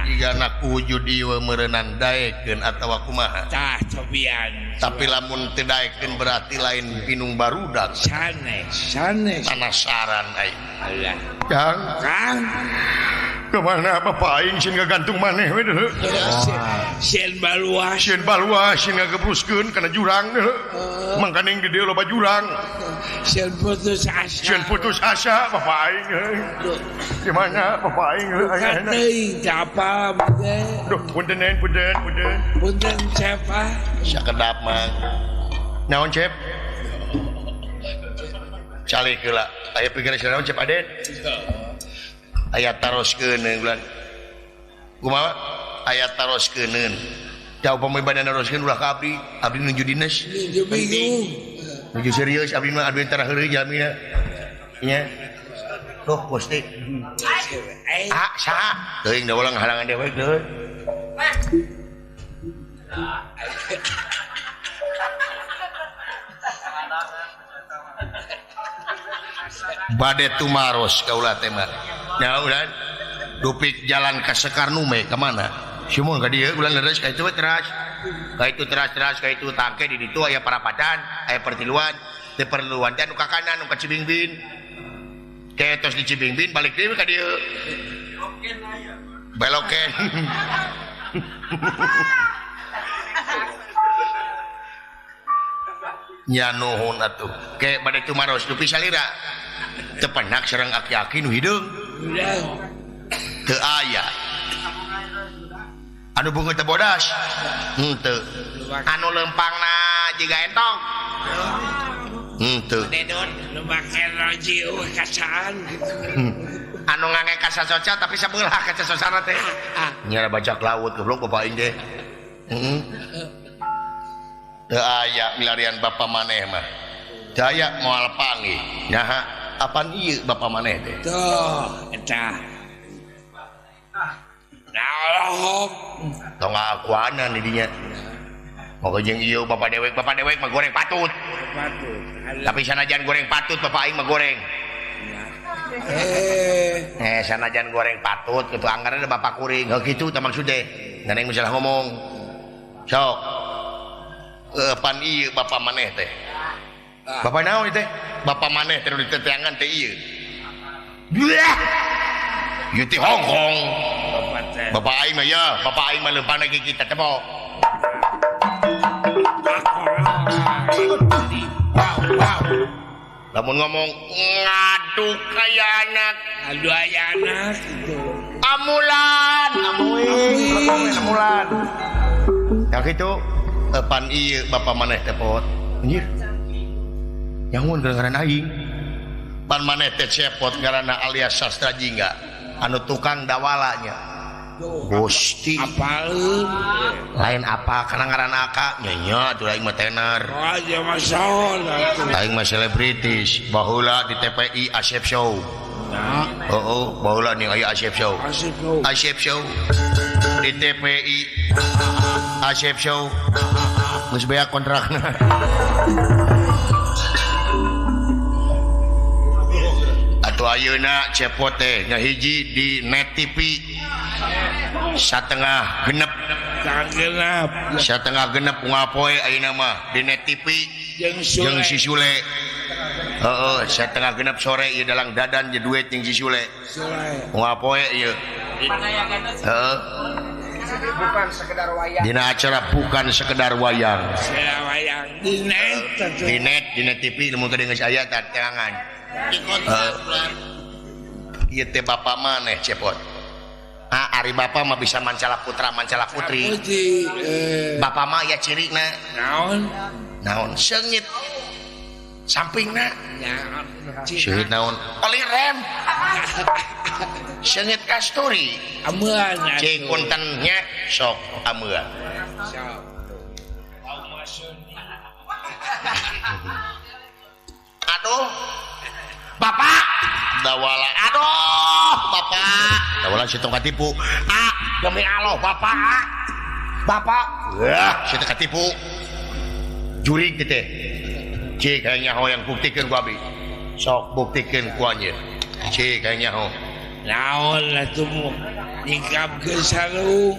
Jika wujud ieu meureunan daekeun atawa kumaha tah cobian. Tapi lamun teu daekeun berarti lain pinung barudak sanes sanes panasaran aing. Alah Kang Kang kemana bapak aing sieun ngagantung maneh we deuleu. Sieun baluas sieun baluas sieun ngagebruskeun kana jurang deuleu. Mangkaning di dieu loba jurang. Sieun putus asa. Sieun putus asa bapak aing. Di mana bapak aing ayeuna? Teuing teu apal teh. Duh punten punten punten. Punten Cep ah. Sakedap mah. Naon Cep? Calik heula. Aya pikiran naon Cep Aden? Aya taroskeun bulan. Kumaha? Aya taroskeun. Tah upami bade naroskeun ulah ka abdi, abdi nuju dinas. Nuju bingung. Nuju serius abdi mah abdi tara heureuy jalmina. Nya. Tuh Gusti. Ah, saha? Teuing da ulah ngahalangan dewek deui. Bade tumaros kaula teh mah. Nah, ulah dupik jalan ka Sekarnume ka mana? Sumon ka dieu ulah leres ka itu teras. Ka itu teras-teras ka itu tangke di ditu aya parapatan, aya pertiluan, teu perluan teh anu ka kanan nu ka Cibingbin. Ke tos di Cibingbin balik deui ka dieu. Beloken. Nya nuhun atuh. Ke bade tumaros dupi salira. Teu penak sareng aki-aki nu hideung. Teu aya. Anu beungeut teh bodas. Henteu. Anu leumpangna jiga entong. Henteu. Nu make roji eueuh kacaan gitu. Anu ngange kaca soca tapi sabelah kaca socana teh. Nya bajak laut goblok bapak aing teh. Heeh. Teu aya milarian bapa maneh mah. Teu aya moal panggih. Naha apan ieu bapa maneh teh? Tuh, eta. Nah, tong ngakuanan di dinya. Moga jeung ieu bapa dewek mah goreng patut. Patut. Tapi sanajan goreng patut bapak aing mah goreng. Sanajan goreng patut kitu anggaran bapak kuring. Heuh kitu tah maksud teh. Ngan aing salah ngomong. Sok. Pan ieu bapa maneh teh. Bapak naon ieu teh? Bapa maneh teh nu diteteangan teh ieu. Ieu teh Hongkong. Bapak aing mah ya, bapak aing mah leumpangna gigi kita tebo. Lamun ngomong ngaduk aya anak, aduh aya anak gitu. Amulan, amuing, amulan. Ya kitu, pan ieu bapa maneh teh pot. Anjir. Nyangun gara-gara aing. Pan maneh teh cepot ngaranna alias Sastra Jingga, anu tukang dawalanya. Gusti apaleun lain apa karena ngaranna aka nya nya atuh aing mah tenar. Oh ya masalah aing mah selebritis baheula di TPI Asep Show. Nah heeh baheula ning aya Asep Show. Asep Show di TPI Asep Show geus beak kontrakna. Atuh ayeuna cepot teh nya hiji di Net TV satengah genep satengah genep ngapoe ayeuna mah di Net TV jeung si Sule. Heeh, satengah genep sore ieu dalang dadan je duet jeung si Sule. Ngapoe ieu. Heeh. Bukan sekedar wayang. Dina acara bukan sekedar wayang. Wayang di net di net TV lamun teu geus aya tah teangan. Heeh. Ieu teh bapa maneh cepot. Ah, ari bapa mah bisa mancala putra mancala putri. Bapa mah ya cirina. Naon? Naon seungit. Sampingna. Seungit naon? Oli rem. Seungit kasturi. Amean. Cing punten nya sok amean. Sok. Aduh. Bapak dawala. Aduh, bapak. Dawala si tong katipu. Ah, demi Allah, bapak. Bapak. Wah, si tong katipu. Jurig teh. Cik hayang nyaho yang buktikeun ku abi. Sok buktikeun ku anjeun. Cik hayang nyaho. Naon atuh nyingkapkeun sarung.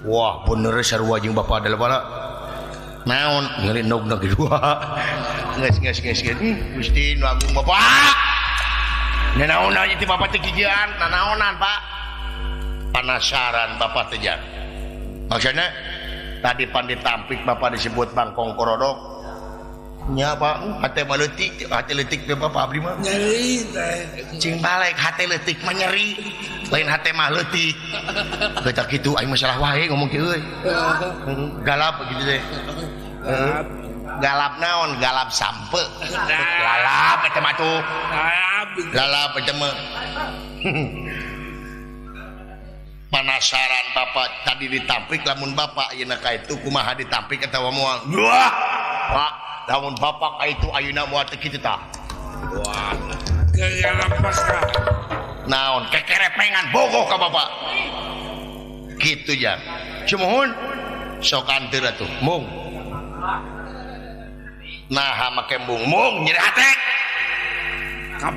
Wah, bener sarua jeung bapak adalah naon ngeuli endogna ge dua. Geus geus geus geus. Gusti nu agung bapak. Nanaonan ieu bapak teh kikieuan, nanaonan Pak. Panasaran bapak teh jan. Maksudna tadi pan ditampik bapak disebut bangkong korodok. Nya Pak, hate mah leutik, hate leutik teh bapak abdi mah. Nyeri teh. Cing balik hate leutik mah nyeri. Lain hate mah leutik. Geus kitu aing masalah wae ngomong kieu euy. Galap gitu teh. Galap naon? Galap sampe. Lalap eta mah tuh. Lalap eta mah. Penasaran bapak tadi ditampik lamun bapak ayeuna ka itu kumaha ditampik atawa moal. Wah, Pak, lamun bapak ka itu ayeuna moal teu kitu tah. Wah, kekerepengan. Naon kekerepengan bogoh ka bapak. Kitu ya. Sumuhun sok anteur atuh, mung. Nah, make mung mung nyeri hate.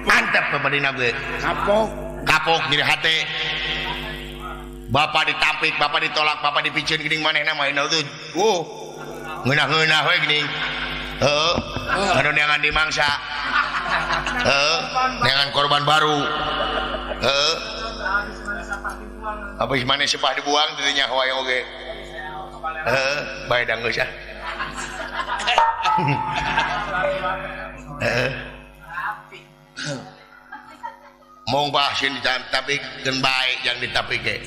Mantep babadina ge. Kapok. Kapok nyeri hate. Bapak ditampik, bapak ditolak, bapak dipiceun geuning manehna mah tuh. Ngeunah-ngeunah we geuning. Heeh. Anu neangan dimangsa. Heeh, neangan korban baru. Heeh. Habis maneh sepah dibuang teu nyaho aya oge. Heeh, bae da geus ah. Heeh. Mong bah sieun ditampik keun bae yang ditampik ge.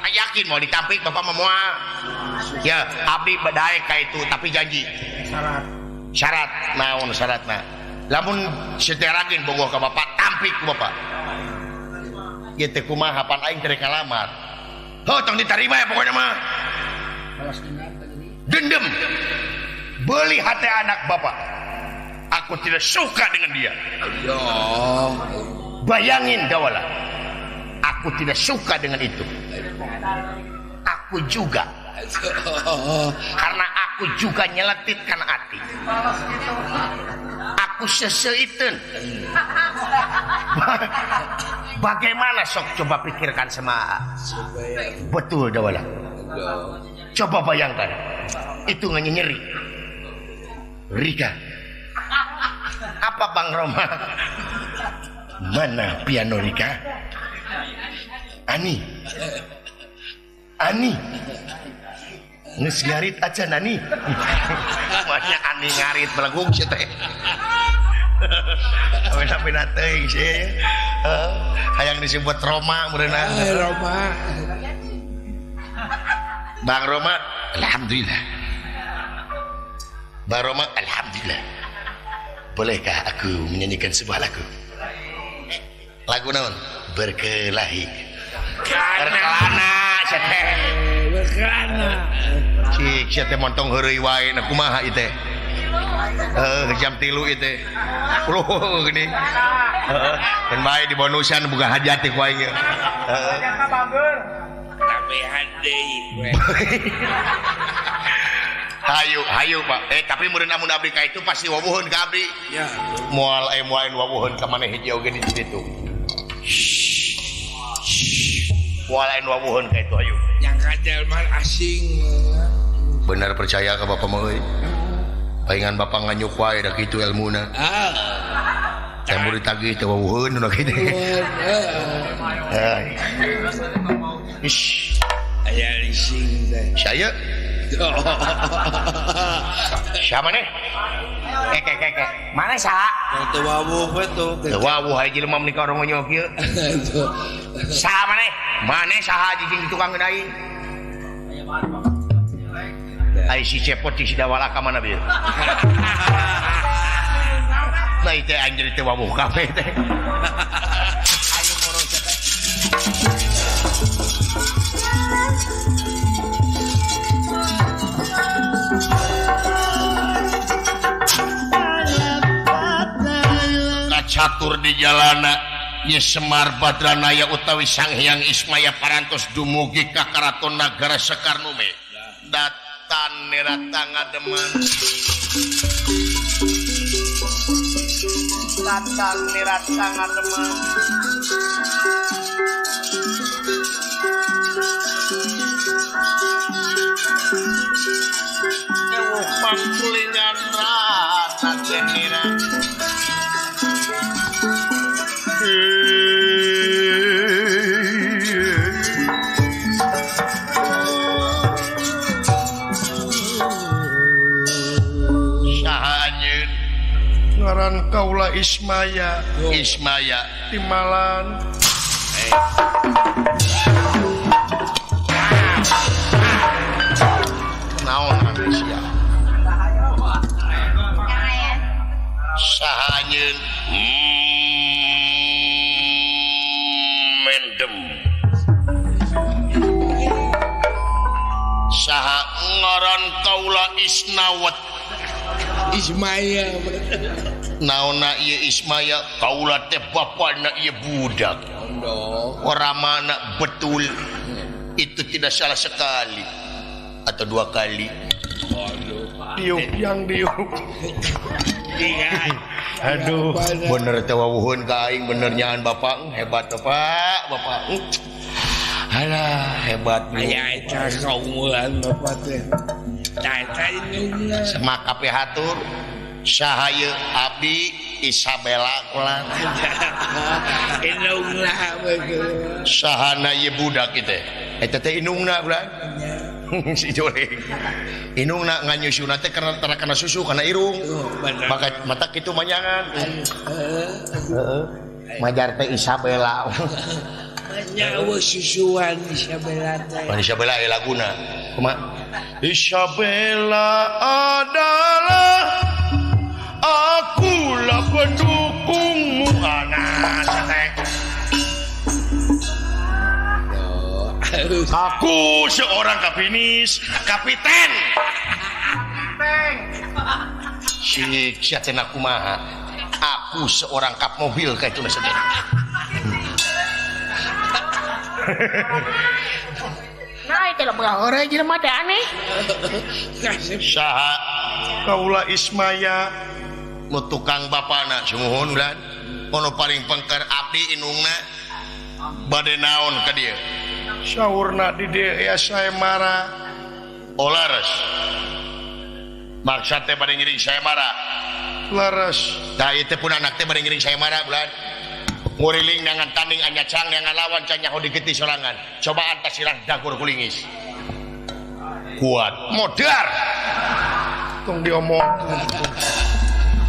Yakin mau ditampik bapak mah moal. Ya, abdi badaek ka itu tapi janji. Syarat. Syarat naon syaratna? Lamun seteragin bogoh ka bapak tampik ku bapak. Ieu teh kumaha pan aing teh kalamar. Heuh tong ditarima ya pokoknya mah. Balas dendam tadi. Dendam. Beli hati anak bapak. Aku tidak suka dengan dia. Ya. Bayangin dawala. Aku tidak suka dengan itu. Aku juga. Karena aku juga nyeletitkan hati. Aku seseiten. Bagaimana sok coba pikirkan sama betul dawala. Coba bayangkan. Itu nyeri. Rika. Apa Bang Roma? Mana piano Rika? Ani. Ani. Geus ngarit aja Nani. Masya Ani ngarit belagung sia teh. Bena-bena teuing sia. Hayang disebut Roma meureunna. Roma. Bang Roma, alhamdulillah. Bang Roma, alhamdulillah. Bolehkah aku menyanyikan sebuah lagu? Lagu naon? Berkelahi. Berkelana sia teh. Berkelana. Cik sia teh montong heureuy wae na kumaha ieu teh. Heuh jam 3 ieu teh. Uluh geuning. Heeh, keun bae dibonusan boga hajat teh ku aing ge. Heeh. Tabehan deui we. Hayu, hayu Pak. Tapi meureun amun abdi ka itu pasti wawuheun ka abdi. Ya. Moal moal wawuheun ka maneh hiji oge di ditu. Moal wawuheun ka itu hayu. Yang kajelma asing. Benar percaya ka bapak mah euy. Paingan bapak nganyuk wae da kitu elmuna. Ah. Teh ditagih teh wawuheun nu kitu. Heeh. Ish. Aya lising teh. Saya siapa nih? Keke. Mana saha? Teu wawuh we tuh. Teu wawuh hae jelema meuni ka orang ngonyok ieu. Saha maneh? Maneh saha jijing di tukang aing? Ai si Cepot si Dawala ka mana bieu? Nah ieu teh anjir teh wawuh kabeh teh. Ayo ngurus teh. Catur di jalana Nyi Semar Badranaya utawi Sang Hyang Ismaya parantos dumugi ka Karaton Nagara Sekarnume. Datan nirata ngademan. Datan nirata ngademan. Ewuh mangkulingan rata denira. Saha anjeun? Ngaran kaula Ismaya. Ismaya Timalan. Naon sia? Saha anjeun? Mendem. Isnawat Ismaya naonna ieu Ismaya kaula teh bapana ieu budak orang mana betul itu tidak salah sekali atau dua kali. Diuk yang diuk. Aduh, bener teh wawuhun ka aing bener nyaan bapak hebat bapak, bapak. Alah hebat. Aya eta kaumulan bapak teh. Tah eta indungna. Semak kabeh hatur. Saha ieu abdi Isabella kula. Indungna betul. Sahana ieu budak ieu teh. Eta teh indungna ulah. Si joreng. Indungna nganyusuna teh karena tara kana susu kana irung. Maka mata kitu manyangan. Heeh. Majar teh Isabella. Nyawa susuan Isabella teh. Isabella aya laguna. Kumaha? Isabella adalah akulah pendukungmu anak teh. Aku seorang kapinis, kapiten. Siksa teh kumaha? Aku seorang kap mobil kayak itu nasa teh. Nah, itu lah heureuy jelema teh aneh. Saha kaula Ismaya nu tukang bapana sumuhun ulan. Ono paling pengker abdi indungna bade naon ka dieu? Saurna di dieu ya saya marah. Oh laras. Maksa teh bade ngiring saya marah. Laras. Tah ieu teh pun anak teh bade ngiring saya marah ulan. Nguriling nangan tanding anyacang nangan lawan can nyaho digeti sorangan. Cobaan tasilang dagur kulingis. Kuat modar. Tong diomongkeun.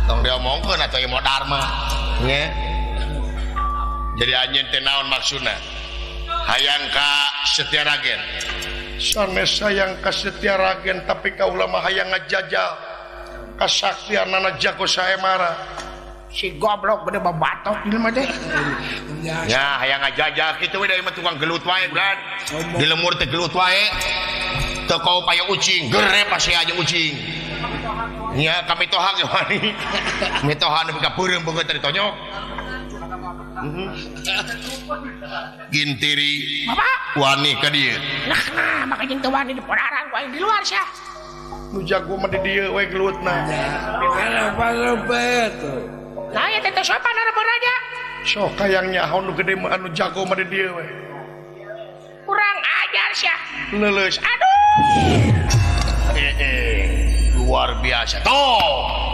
Tong diomongkeun atuh ieu modar mah. Nya. Jadi anjeun teh naon maksudna? Hayang ka Setiaragen. Sanes hayang ka Setiaragen tapi kaula mah hayang ngajajal kasaktianana jago saemara. Si goblok bener babatok jelema teh. Ya hayang ngajajal kitu we da mah tukang gelut wae bulan. Di lemur teh gelut wae. Teu kau paya ucing, gere pasti aja ucing. Nya kami tohak ge wani. Mitohan nepi ka beureum beungeut teh ditonyok. Gintiri bapak wani ka dieu. Nah, nah maka jeung teu wani di poraran ku aing di luar sia. Nu jago mah di dieu we gelutna. Kana tuh. Nah, ieu teh teu sopan harapan raja. Sok hayang nyaho nu gede mah anu jago mah di dieu we. Kurang ajar sia. Leuleus. Aduh. Luar biasa. Tuh,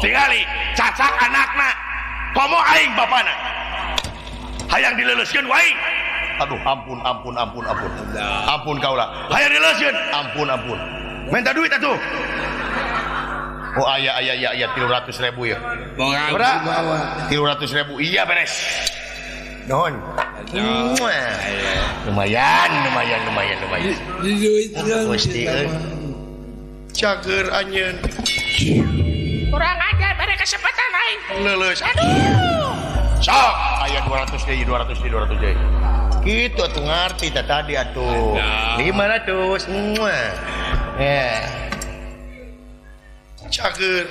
tingali cacak anakna. Komo aing bapana. Hayang dileuleuskeun wae. Aduh, ampun ampun ampun ampun. Ampun kaula. Hayang dileuleuskeun. Ampun ampun. Minta duit atuh. Oh aya aya aya aya 300.000 ya. Berapa? 300.000. Iya beres. Nuhun. Lumayan lumayan lumayan lumayan. Gusti euy. Cager anjeun. Kurang ajar bere kesempatan aing. Leuleus. Aduh. Sok aya 200 deui 200 deui 200 deui. Kitu atuh ngarti tah tadi atuh. 500. Ya. Cager.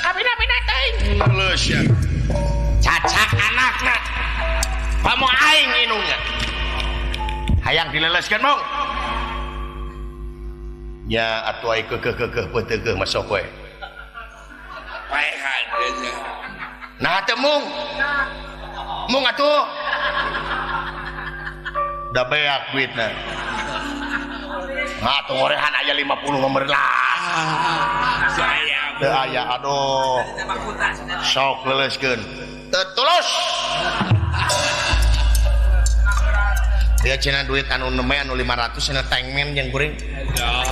Kabina-bina teuing. Leuleus ya. Cacak anakna. Pamo aing indungna. Hayang dileleskeun mong. Nya atuh ai keukeuh-keukeuh peuteukeuh mah sok we. Paehan nya. Nah teu mung. Mung atuh. Da beak duitna. Nah atuh ngorehan aya 50 nomor lah. Saya teu aya aduh. Sok leleskeun. Teu tulus. Dia cenah duit anu neme anu 500 cenah tangmen jeung kuring.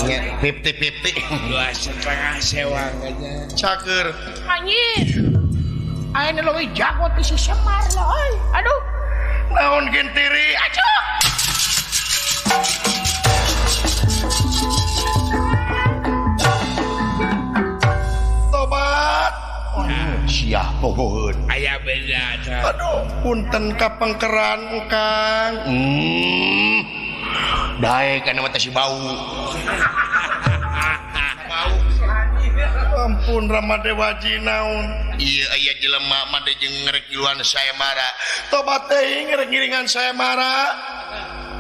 Nya 50-50. 2,5 sewa nya. Cager. Anjir. Ayeuna leuwih jago ti si Semar lah euy. Aduh. Naon gintiri? Acuh. Tobat. Sia pohoeun. Aya beda tah. Aduh, punten ka pengkeran Kang. Daek kana mah teh si bau. Bau. Ampun Rama Dewaji naon. Ieu aya jelema mah teh jeung ngerek ngiluan saya marah. Tobat teuing ngerek ngiringan saya marah.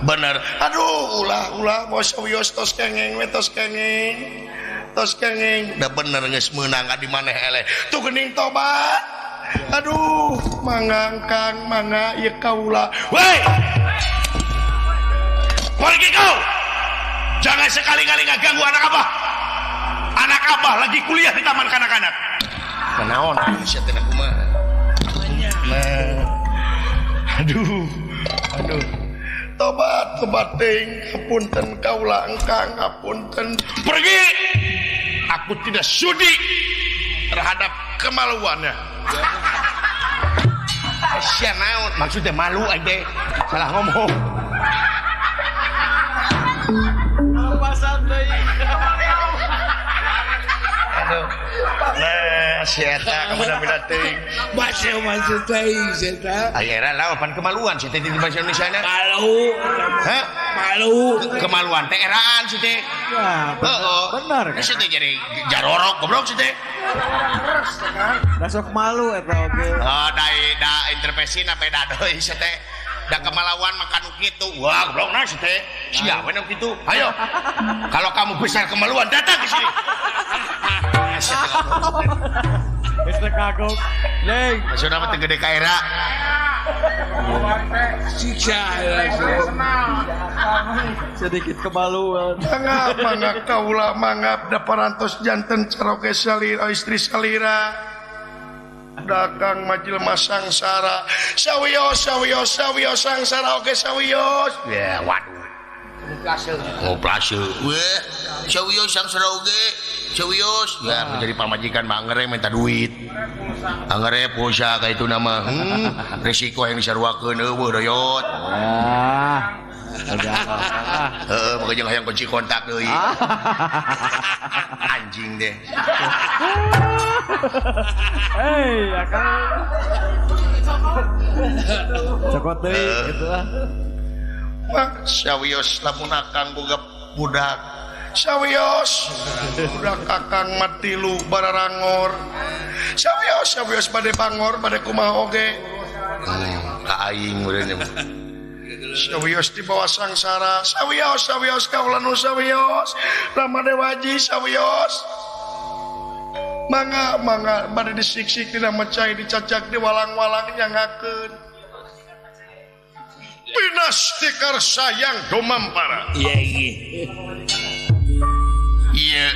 Bener. Aduh ulah bos wios tos kengeng we tos kengeng. Tos kengeng. Da bener geus meunang ka di maneh eleh. Tuh geuning tobat. Aduh mangga Kang mangga ieu kaula. Woi. Pergi kau. Jangan sekali-kali ngaganggu anak abah. Anak abah lagi kuliah di taman kanak-kanak. Kenaon sia teh kumaha. Nah. Aduh. Aduh. Tobat tobat teuing hapunten kaula engkang hapunten. Pergi. Aku tidak sudi terhadap kemaluannya. Sia naon maksudnya malu aing teh. Salah ngomong. Aduh. Nah, si eta kamu teuing. Masih teuing si eta. Aya era lawan pan kemaluan si teh di bahasa Indonesia na. Malu. Hah? Malu. Kemaluan teh eraan si teh. Ya, benar. Si teh jadi jarorok goblok si teh. Da sok malu eta oge. Oh, da intervensi na beda deui si teh. Da kemalawan makan kitu. Wah, goblok nah si teh. Sia we nu kitu. Ayo. Kalau kamu besar kemaluan datang ke sini. Geus kagok. Neng, maksudna mah teu gede ka era. Siksa. Sedikit kemaluan. Mangga mangga kaula mangga da parantos janten caroke salira istri salira. Dagang majelma sangsara. Sawios sawios sawios sangsara oge sawios. Ya, waduh. Nguplase. Weh, sawios sangsara oge. Sawios. Ya, menjadi pamajikan mah angere minta duit. Angere pulsa ka itu nama. Resiko yang disaruakeun eueuh doyot. Ah. Udah. Heeh, maka jeung hayang kunci kontak deui. Anjing deh. Hei, akang. Cokot deui gitu ah. Mah sawios lamun akang boga budak. Sawios budak akang mah tilu bararangor. Sawios sawios bade bangor bade kumaha oge. Ka aing meureun. Sawios di bawah sangsara. Sawios sawios kaula nu sawios. Rama Dewaji sawios. Mangga mangga bade disiksik dina mecai dicacak diwalang-walang nyangakeun. Pinastikar sayang dumampara. Iya iya. Iya.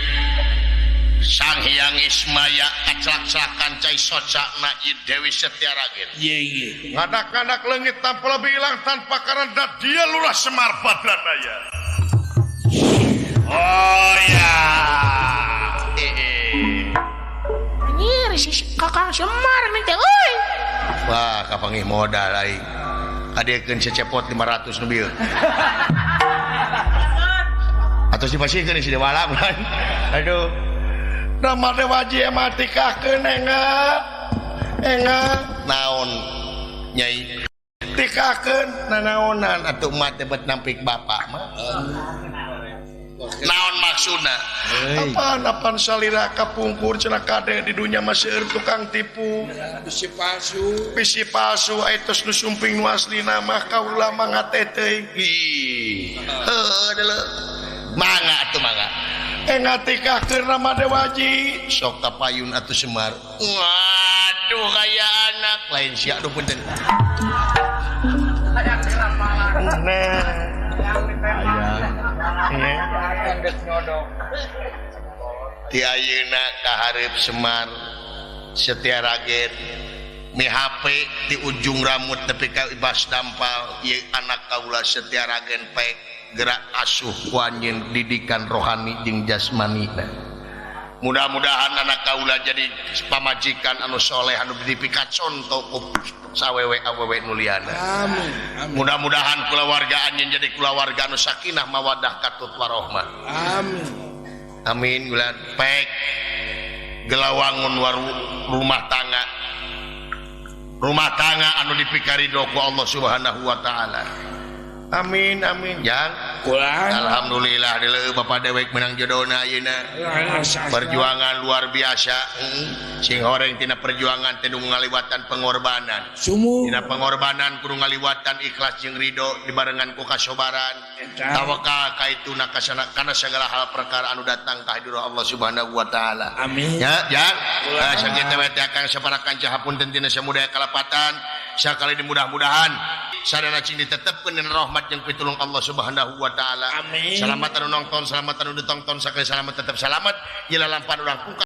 Sang Hyang Ismaya kaclak-clakan cai socakna ieu Dewi Setiaragen. Iya iya. Ngadak-ngadak leungit tanpa lebih ilang tanpa karena dia Lurah Semar Badranaya. Oh ya. Anjir si Kakang Semar nih teh euy. Wah, kapanggih modal aing. Kadiekeun secepot 500 nu bieu. Atos dipasihkeun si Dewala kan. Aduh. Rama Dewaji emang tikahkeun enga. Enga naon Nyai? Tikahkeun nanaonan atuh emak teh bet nampik bapak mah. Naon maksudna? Apaan apaan salira kapungkur cenah kade di dunya mah seueur tukang tipu. Bisi palsu. Bisi palsu aya tos nu sumping nu aslina mah kaula mah ngate teuing. Ih. Heuh deuleu. Mangga atuh mangga. Enga tikahkeun Rama Dewaji sok kapayun atuh Semar. Waduh kaya anak lain sia aduh punten. Nah. Ti ayeuna ka hareup Semar Setiaragen mi HP di ujung rambut tepi ka ibas dampal ieu anak kaula Setiaragen pek gerak asuh ku anjeun didikan rohani jeung jasmani. Mudah-mudahan anak kaula jadi pamajikan anu soleh anu dipikat contoh ku sawewe awewe nu liana. Amin. Mudah-mudahan kulawarga anjeun jadi kulawarga anu sakinah mawadah katut warohmah. Amin. Amin bulan pek gelawangun waru rumah tangga. Rumah tangga anu dipikari ku Allah Subhanahu wa taala. Amin amin. Yang Alhamdulillah dileuh Bapak dewek menang jodona ayeuna. Perjuangan luar biasa. Sing horeng tina perjuangan teh nu ngaliwatan pengorbanan. Tina pengorbanan kudu ngaliwatan ikhlas jeung ridho dibarengan ku kasobaran. Tawakal ka ituna kana segala hal perkara anu datang ka hadirat Allah Subhanahu wa taala. Amin. Ya, ya. Sakitu we teh Akang saparakan cahapunten tina samudaya kalapatan. Sakali dimudah-mudahan sadana cing ditetepkeun dina rahmat jeung pitulung Allah Subhanahu wa taala. Amin. Selamat anu nonton, selamat anu ditonton, sakali selamat tetep selamat. Ieu lalampan urang.